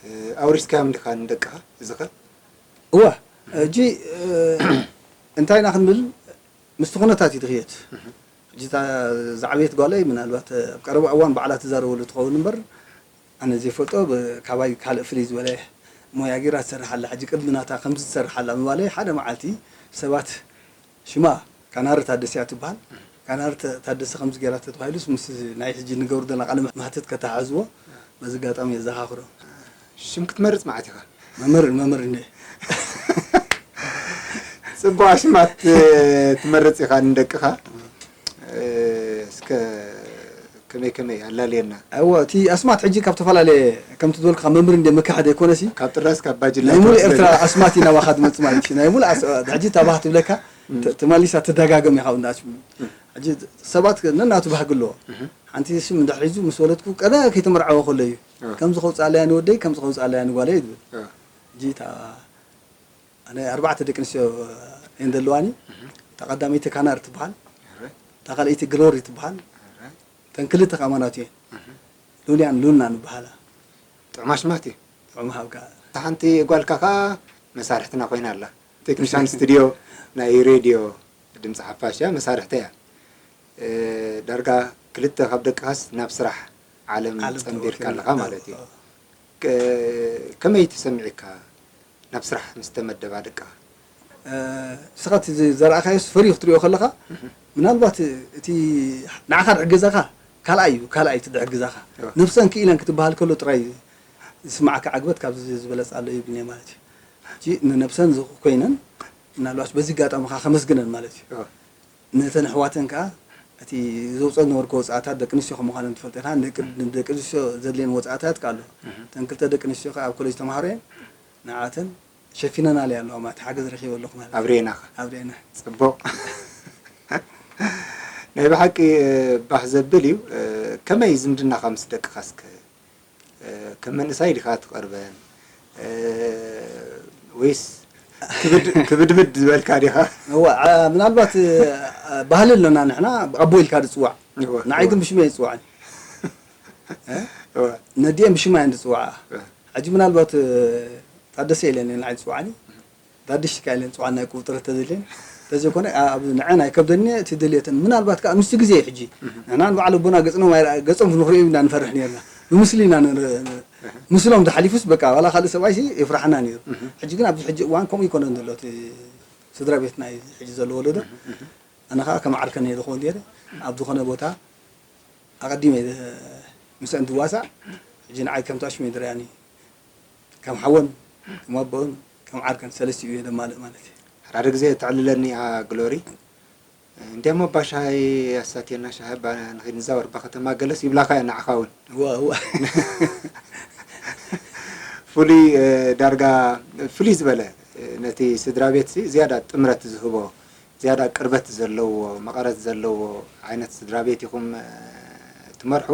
እ፣ ኣውሪስካዮም ዲኻ ንደቅኻ እዚ ኸ? እወ፣ ሕጂ፣ እ፣ እንታይ ኢና ክንብል፣ ምስቲ ኩነታት እዩ ዝኽየድ። ሕጂ እታ ዝዓበየት ጓለይ ምናልባት ኣብ ቀረባ እዋን ባዕላ ትዛረበሉ ትኸውን እምበር፣ ኣነ ዘይፈልጦ ብ-፣ ካባይ ካልእ ፍልይ ዝበለ ሞያ ጌራ ትሰርሕ ኣላ። ሕጂ ቅድሚ ናታ ከምዚ ትሰርሕ ኣላ ምባለይ፣ ሓደ መዓልቲ ሰባት ሽማ ካናሪ ታደሰ እያ ትበሃል። ካናሪ ተ-፣ ታደሰ ከምዚ ጌራ ተተባሂሉስ ምስ ናይ ሕጂ ንገብር ዘለና ቃለ መሕትት ከተሓሕዝዎ በዚ ኣጋጣሚ የዘኻኽሮ። ሽም ክትመርጽ መዓት ኢኻ። መምህር፣ መምህር እንዴ። ጽቡቕ ኣሽማት ትመርጽ ኢኻ ንደቅኻ። እ፣ እስከ ከመይ ከመይ ኣላልየና። እወ፣ እቲ ኣስማት ሕጂ ካብ ዝተፈላለየ፣ ከምቲ ዝበልካ መምህር እንዴ ምክሓድ ኣይኮነሲ። ካብ ጥራስ ካብ ባጅላ ናይ ሙሉእ ኤርትራ ተወስደ። ኣስማት እዩ ናባኻ ዝመጽእ ማለት እዩ። ናይ ሙሉእ ኣስ-፣ ሕጂ እታ ባህ ትብለካ፣ ተ-፣ ተማሊሳ ትደጋገም ኢኻ እንዳ ሽሙ። ሕጂ ሰባት ነናቱ ባህጊ ኣለዎ። ሓንቲ ሽም እንድሕር ሒዙ ምስ ወለድኩ ቀደም ከይተመርዓወ ከሎ እዩ። ከምዚ ከውጽኣለያ ንወደይ፣ ከምዚ ከውጽኣለያ ንጓለይ እዩ ዝብል። ሕጂ እታ ኣነ ኣርባዕተ ደቂ ኣንስትዮ እየን ዘለዋኒ። እታ ቀዳመይቲ ካናር ትበሃል። እታ ካልኣይቲ ግሎሪ ትበሃል። እተን ክልተ ከኣ ማናቱ እየን። ሉልያን ሉናን ይበሃላ። ጥዑም ኣሽማት እዩ። ጥዑም ሃብካ። እታ ሓንቲ ጓልካ ከኣ መሳርሕትና ኮይና ኣላ። ቴክኒሻን ስቱድዮ ናይ ሬድዮ ድምፂ ሓፋሽ እያ፣ መሳርሕተይ እያ። እ፣ ዳርጋ ክልተ ካብ ደቅኻስ ናብ ስራሕ ዓለም ዓለም ጸንቢርካ ተወፊሩ ኣለኻ ኣሎ። ማለት እዩ። እ፣ ከመይ ተሰሚዑካ ናብ ስራሕ ምስ ተመደባ ደቅኻ? እ፣ ንስኻ እቲ ዘ-፣ ዘርኣኻዮስ ፍሪ ክትሪኦ ከለኻ፣ ምናልባት እቲ ንዓኻ ዝሕግዘኻ ካልኣይ እዩ፣ ካልኣይ እቲ ዝሕግዘኻ። እወ። ነብሰን ክኢለን ክትበሃል ከሎ ጥራይ ዝስምዓካ ዕግበት ካብዚ ዝበለጸ ኣሎ ይብልኒ ማለት እዩ። ሕጂ ንነብሰን ዝ-፣ ኮይነን ምናልባት በዚ ኣጋጣሚ ከኣ ከመስግነን ማለት እዩ። እወ። ነተን ኣሕዋተን ከኣ እቲ ዘውፅኦ ዝነበርኩ ወፃእታት ደቂ ኣንስትዮ ከም ምዃነን ትፈልጥ ኢኻ። ንደቂ፣ ንደቂ ኣንስትዮ ዘድልየን ወፃእታት ከኣ ኣሎ። እተን ክልተ ደቂ ኣንስትዮ ከኣ ኣብ ኮሌጅ ተምሃሮ እየን። ንዓተን ሸፊነናለይ ኣለዋ ማለት ሓገዝ ረኺበ ኣለኹ ማለት እዩ። ኣብሬናኻ። ኣብሬና። ጽቡቕ። ናይ ብሓቂ፣ እ፣ ባህ ዘብል እዩ። እ፣ ከመይ ዝምድናኻ ምስ ደቅኻ እስከ? እ፣ ከም መንእሳይ ዲኻ ትቐርበን? እ፣ ወይስ ክብድ-፣ ክብድብድ ዝበልካ ዲኻ? እዋ፣ አ፣ ምናልባት፣ እ፣ ባህሊ ኣለና ንሕና ኣቦ ኢልካ ዝጽዋዕ። እዋ፣ ንዓይ እዋ። ግን ብሽመይ ይጽዋዕኒ። እ? እዋ። ነዲኤን ብሽማ እየን ዝጽዋዓ። እዋ። ሕጂ ምናልባት፣ እ፣ ታደሰ ኢለን እየን ንዓይ ዝጽዋዓኒ። ዳድሽ ኢካ ኢለን ዝጽዋዓኒ ናይ ቁጽሪ ተዘልየን። ተዘይኮነ፣ ኣ-፣ ኣብ ንዐን ኣይከብደኒ እቲ ድልየተን። ምናልባት ከኣ ምስቲ ግዜ እዩ ሕጂ። ንሕና ንበዓል ኣቦና ገጽኖም ኣይረኣ-፣ ገጾም ንኽርእዮም ኢና ንፈርሕ ነይርና። ብምስሊ ኢና ንር-፣ ምስሎም ተሓሊፉስ በቃ ዋላ ካልእ ሰብኣይሲ የፍርሓና ነይሩ። ሕጂ ግን ኣብዚ ሕጂ እዋን ከምኡ ኣይኮነን ዘሎ እቲ ስድራ ቤት ናይ ሕጂ ዘሎ ወለዶ። ኣነ ከኣ ከም ዓርከን እየ ዝኸውን ነይረ። ኣብ ዝኾነ ቦታ ኣቐዲመ እየ ምስአን ዝዋሳእ። ሕጂ ንዓይ ከምቲ ኣሽሙ እየ ዝርእያኒ። ከም ሓወን፣ ከም ኣቦን፣ ከም ዓርከን ሰለስቲኡ እየ ዘማልእ ማለት እዩ። ሓደ ግዜ ተዕልለኒ እያ ግሎሪ። እንዲያሞ እባ ሻሂ ኣሳትየና፣ ሻሂ እባ ንኸይድ ንዛወር እባ ከተማ ገለስ ይብላኻ እያ ንዓኻ እውን። እዋ፣ እዋ። ፍሉይ፣ እ፣ ዳርጋ ፍልይ ዝበለ፣ እ፣ ነቲ ስድራ ቤትሲ ዝያዳ ጥምረት ዝህቦ፣ ዝያዳ ቅርበት ዘለዎ፣ መቐረት ዘለዎ ዓይነት ስድራ ቤት ኢኹም፣ እ፣ ትመርሑ።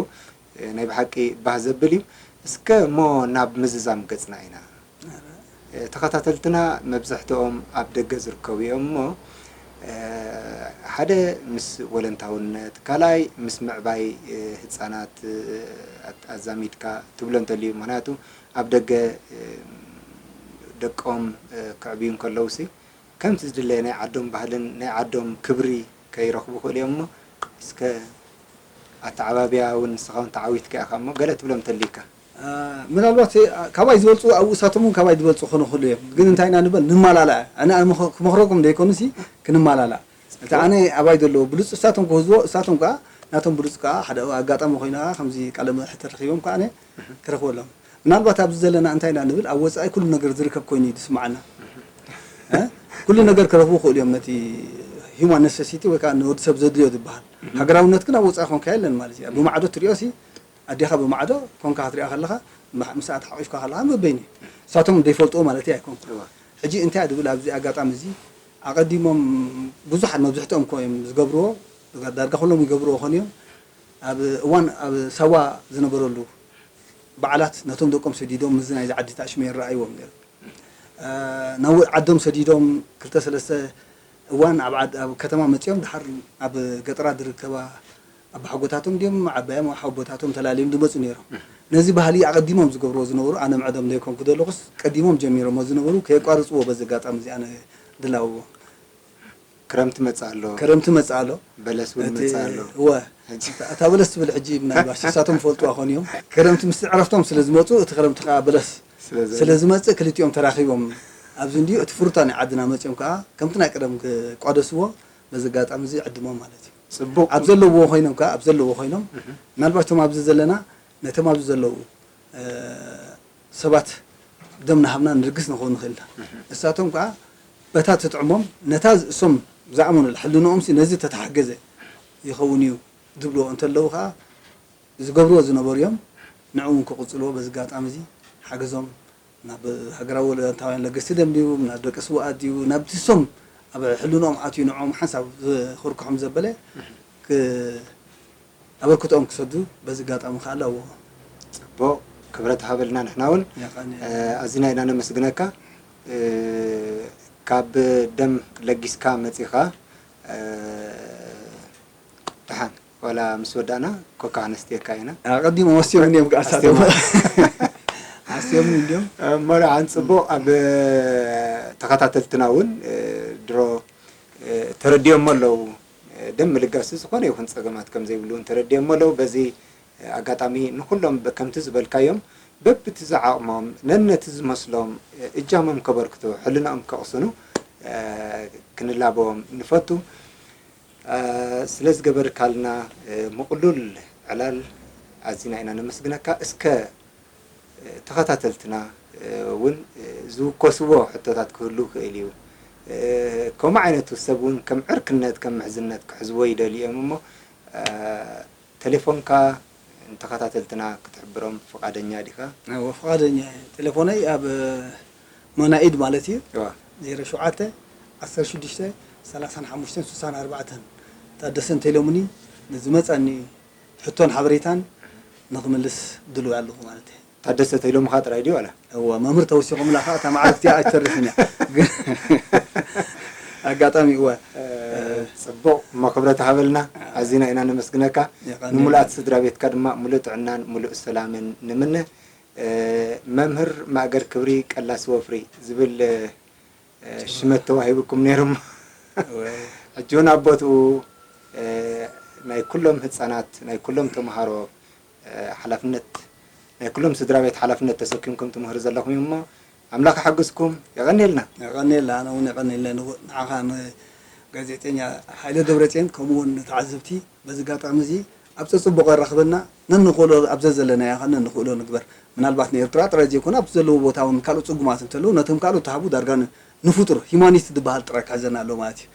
እ፣ ናይ ብሓቂ ባህ ዘብል እዩ። እስከ እሞ ናብ ምዝዛም ገጽና ኢና። እ፣ ተኸታተልትና መብዛሕትኦም ኣብ ደገ ዝርከቡ እዮም እሞ፣ እ፣ ሓደ ምስ ወለንታውነት፣ ካልኣይ ምስ ምዕባይ፣ እ፣ ህጻናት፣ እ፣ ኣት-፣ ኣዛሚድካ ትብሎ እንተልዩ፣ ምኽንያቱ ኣብ ደገ፣ እ፣ ደቆም፣ እ፣ ከዕብዩ እንከለውሲ፣ ከምቲ ዝድለ ናይ ዓዶም ባህልን ናይ ዓዶም ክብሪ ከይረኽቡ ይኽእሉ እዮም እሞ፣ እስከ ኣተዓባብያ እውን ንስኻ እውን ተዓዊትካ ኢኻ እሞ፣ ገለ ትብሎም እንተልዩካ? አ፣ ምናልባት፣ አ፣ ካባይ ዝበልጹ ኣብኡ እሳቶም እውን ካባይ ዝበልጹ ክኾኑ ይኽእሉ እዮም። ግን እንታይ ኢና ንበል? ንማላላእ። ኣነ፣ ኣነ ምኽ-፣ ክመኽረኩም ዘይኮኑሲ፣ ክንማላላእ። እቲ ኣነ ኣባይ ዘለዎ ብሉጽ እሳቶም ክህዝዎ፣ እሳቶም ከኣ ናቶም ብሉጽ ከኣ ሓደ ኣጋጣሚ ኮይኑ ከኣ ከምዚ ቃለ መሕትት ረኺቦም ከኣ ኣነ ክረኽበሎም። ምናልባት ኣብዚ ዘለና እንታይ ኢና ንብል፣ ኣብ ወጻኢ ኩሉ ነገር ዝርከብ ኮይኑ እዩ ዝስምዓና። እ? ኩሉ ነገር ክረኽቡ ይኽእሉ እዮም፣ ነቲ ሂዩማን ነሰሲቲ ወይ ከኣ ንወዲ ሰብ ዘድልዮ ዝበሃል። ሃገራውነት ግን ኣብ ወጻኢ ኮንካ የለን ማለት እዩ። ብማዕዶ ትሪኦ ሲ፣ ኣዴኻ ብማዕዶ ኮንካ ክትሪኣ ከለኻ፣ ምስኣ ተሓቂፍካ ከለኻ በበይኑ እዩ። ንሳቶም ዘይፈልጥዎ ማለት ኣይኮንኩ። ሕጂ እንታይ ድብል ኣብዚ ኣጋጣሚ እዚ ኣቐዲሞም ብዙሓት መብዝሕትኦም እኮ እዮም ዝገብርዎ፣ ዳርጋ ኩሎም ይገብርዎ ኾን እዮም። ኣብ እዋን ኣብ ሳዋ ዝነበረሉ በዓላት ነቶም ደቆም ሰዲዶም ምስዚ ናይዚ ዓዲ ተኣሽመ ይረኣይዎም ነይሩ። ናብ ዓዶም ሰዲዶም ክልተ ሰለስተ እዋን ኣብ ዓድ- ኣብ ከተማ መጺኦም ድሓር ኣብ ገጠራት ዝርከባ ኣባሓጎታቶም ድዮም ዓባዮም ሓቦታቶም ተላልዮም ዝመጹ ነይሮም። ነዚ ባህሊ ኣቐዲሞም ዝገብርዎ ዝነበሩ ኣነ ምዕዶም ዘይኮንኩ ዘለኹስ ቀዲሞም ጀሚሮሞ ዝነበሩ ከየቋርጽዎ በዚ ኣጋጣሚ እዚ ኣነ ድላውዎ። ክረምቲ መጽእ ኣሎ፣ ክረምቲ መጽእ ኣሎ። በለስ እውን እቲ መጽእ ኣሎ። እወ ሕጂ እታ በለስ ትብል ሕጂ ምናልባሽ ንሳቶም ይፈልጥዋ ኾን እዮም። ክረምቲ ምስ ዕረፍቶም ስለ ዝመጹ እቲ ክረምቲ ከዓ በለስ ስለ ዘ- ስለ ዝመጽእ ክልቲኦም ተራኺቦም ኣብዚ እንድዩ እቲ ፍሩታ ናይ ዓድና መጺኦም ከዓ ከምቲ ናይ ቀደም ክቋደስዎ በዚ ኣጋጣሚ እዚ ዕድሞም ማለት እዩ። ጽቡቕ ኣብ ዘለውዎ ኮይኖም ከዓ ኣብ ዘለውዎ ኮይኖም ምናልባሽ እቶም ኣብዚ ዘለና ነቶም ኣብዚ ዘለዉ ሰባት ደም ናሃብና ንልግስ ንኸውን ንኽእል ኢና። እሳቶም ከዓ በታ ትጥዕሞም ነታ እሶም ዝኣመኑላ ሕልንኦም ሲ ነዚ ተተሓገዘ ይኸውን እዩ ዝብልዎ እንተለዉ ከዓ ዝገብርዎ ዝነበሩ እዮም። ንዕኡ እውን ክቕፅልዎ በዚ ኣጋጣሚ እዚ ሓገዞም ናብ ሃገራዊ ወለንታውያን ለገስቲ ደም ድዩ ናብ ደቂ ስውኣት ድዩ ናብቲ እሶም ኣብ ሕልንኦም ኣትዩ ንዕኦም ሓንሳብ ዝኽርክሖም ዘበለ ኣበርክቶኦም ክሰዱ በዚ ኣጋጣሚ ከዓ ኣለዎ። ፅቡቕ ክብረት ሃበልና ንሕና እውን ኣዚና ኢና ነመስግነካ። ካብ ደም ለጊስካ መፂኻ ደሓን ዋላ ምስ ወዳእና ኮካ ኣነስትየካ ኢና። ኣቐዲሞም ኣስዮም እንዲዮም ከዓ ሳቶም ኣስዮም እንዲዮም። እሞ ደሓን ፅቡቕ ኣብ ተኸታተልትና እውን ድሮ ተረዲኦሞ ኣለዉ። ደም ምልጋስ ዝኾነ ይኹን ጸገማት ከም ዘይብሉ እውን ተረዲኦሞ ኣለዉ። በዚ ኣጋጣሚ ንኹሎም ከምቲ ዝበልካዮም በብቲ ዝዓቕሞም ነነቲ ዝመስሎም እጃሞም ከበርክቱ ሕልናኦም ከቕስኑ ክንላበዎም ንፈቱ። ስለ ዝገበርካልና ምቕሉል ዕላል ኣዚና ኢና ነመስግነካ። እስከ ተኸታተልትና እውን ዝውከስዎ ሕቶታት ክህሉ ይኽእል እዩ። ከምኡ ዓይነት ሰብ እውን ከም ዕርክነት ከም ምሕዝነት ክሕዝዎ ይደልዩ እዮም እሞ ተሌፎንካ ንተኸታተልትና ክትሕብሮም ፍቓደኛ ዲኻ? እወ ፍቓደኛ እየ። ቴሌፎነይ ኣብ ሞናኢድ ማለት እዩ። እዋ። ዜሮ ሸውዓተ ዓሰርተ ሽዱሽተ ሰላሳን ሓሙሽተን ስሳን ኣርባዕተን ታደሰ እንተኢሎምኒ ንዝመፀኒ ሕቶን ሓበሬታን ንኽምልስ ድሉው ኣለኹ ማለት እየ። ታደሰ ተኢሎምኻ ጥራይ ድዩ ዋላ? እወ መምህር ተወሲኹምላ ከዓ እታ መዓልቲ እቲኣ ኣይትተርፍን እያ። ግን ኣጋጣሚ እወ። ጽቡቕ እሞ ክብረት ሃበልና ኣዚና ኢና ነመስግነካ። የቐንየልና። ንምሉኣት ስድራ ቤትካ ድማ ምሉእ ጥዕናን ምሉእ ሰላምን ንምነ። መምህር ማእገር ክብሪ ቀላሲ ወፍሪ ዝብል ሽመት ተዋሂቡኩም ነይሩ እሞ ሕጂ እውን ኣብ ቦትኡ ናይ ኩሎም ህፃናት ናይ ኩሎም ተምሃሮ ሓላፍነት ናይ ኩሎም ስድራ ቤት ሓላፍነት ተሰኪምኩም ትምህሩ ዘለኹም እዩ እሞ ኣምላኽ ይሓግዝኩም። የቐንየልና። የቐንየልና ኣነ እውን የቐንየለ ንዓኻ ንጋዜጠኛ ሓይለ ደብረፅዮን ከምኡ እውን ንተዓዘብቲ በዚ ኣጋጣሚ እዚ ኣብ ፀፅቡቕ የራኽበና ነንኽእሎ ኣብ ዘዘለናዮ ኸ ነንኽእሎ ንግበር ምናልባት ንኤርትራ ጥራይ ዘይኮነ ኣብቲ ዘለዉ ቦታ እውን ካልኦት ፅጉማት እንተለዉ ነቶም ካልኦት ተሃቡ ዳርጋ ንፍጡር ሂማኒስት ዝበሃል ጥራይ ክሕዘና ኣለዎ ማለት እዩ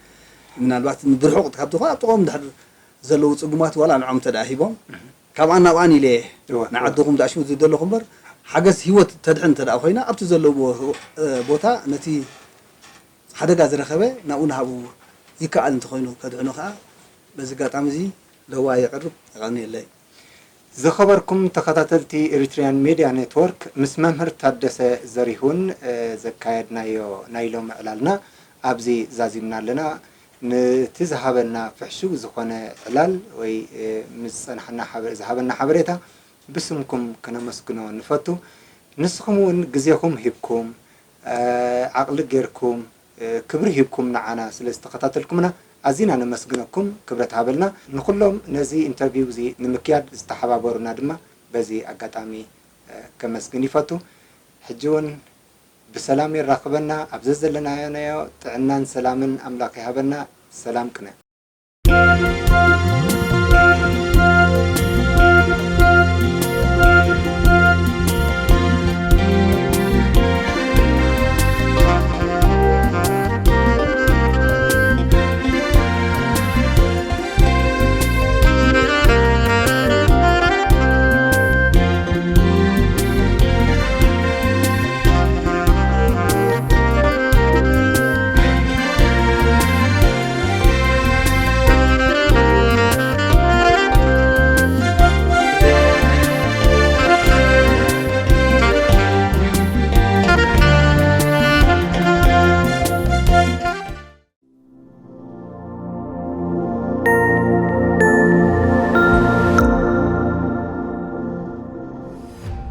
ምናልባት ብርሑቕ ካብ ዝኾነ ኣብ ጥቕኦም ድሕር ዘለዉ ፅጉማት ዋላ ንዖም እንተ ሂቦም ካብኣን ናብኣን ኢለ እየ ንዓድኹም ዝኣሽሙ ዝደለኹ እምበር ሓገዝ ህይወት ተድሕን እንተ ኮይና ኣብቲ ዘለዉ ቦታ ነቲ ሓደጋ ዝረኸበ ናብኡ ንሃቡ ይከኣል እንተኾይኑ ከድሕኑ ከዓ በዚ ኣጋጣሚ እዚ ለዋ የቕርብ። የቐንየለይ። ዝኸበርኩም ተኸታተልቲ Eritrean Media Network ምስ መምህር ታደሰ ዘሪሁን ዘካየድናዮ ናይ ሎሚ ዕላልና ኣብዚ ዛዚምና ኣለና። ነቲ ዝሃበና ፍሕሹው ዝኾነ ዕላል ወይ ምስ ዝጸንሓና ዝሃበና ሓበሬታ ብስምኩም ከነመስግኖ ንፈቱ። ንስኹም እውን ግዜኹም ሂብኩም ዓቕሊ ጌርኩም ክብሪ ሂብኩም ንዓና ስለ ዝተኸታተልኩምና ኣዚና ነመስግነኩም። ክብረት ሃበልና። ንኹሎም ነዚ ኢንተርቪው እዚ ንምክያድ ዝተሓባበሩና ድማ በዚ ኣጋጣሚ ከመስግን ይፈቱ። ሕጂ እውን ብሰላም የራኽበና። ኣብ ዘዘለናዮ ጥዕናን ሰላምን ኣምላኽ ይሃበና። ሰላም ቅነ።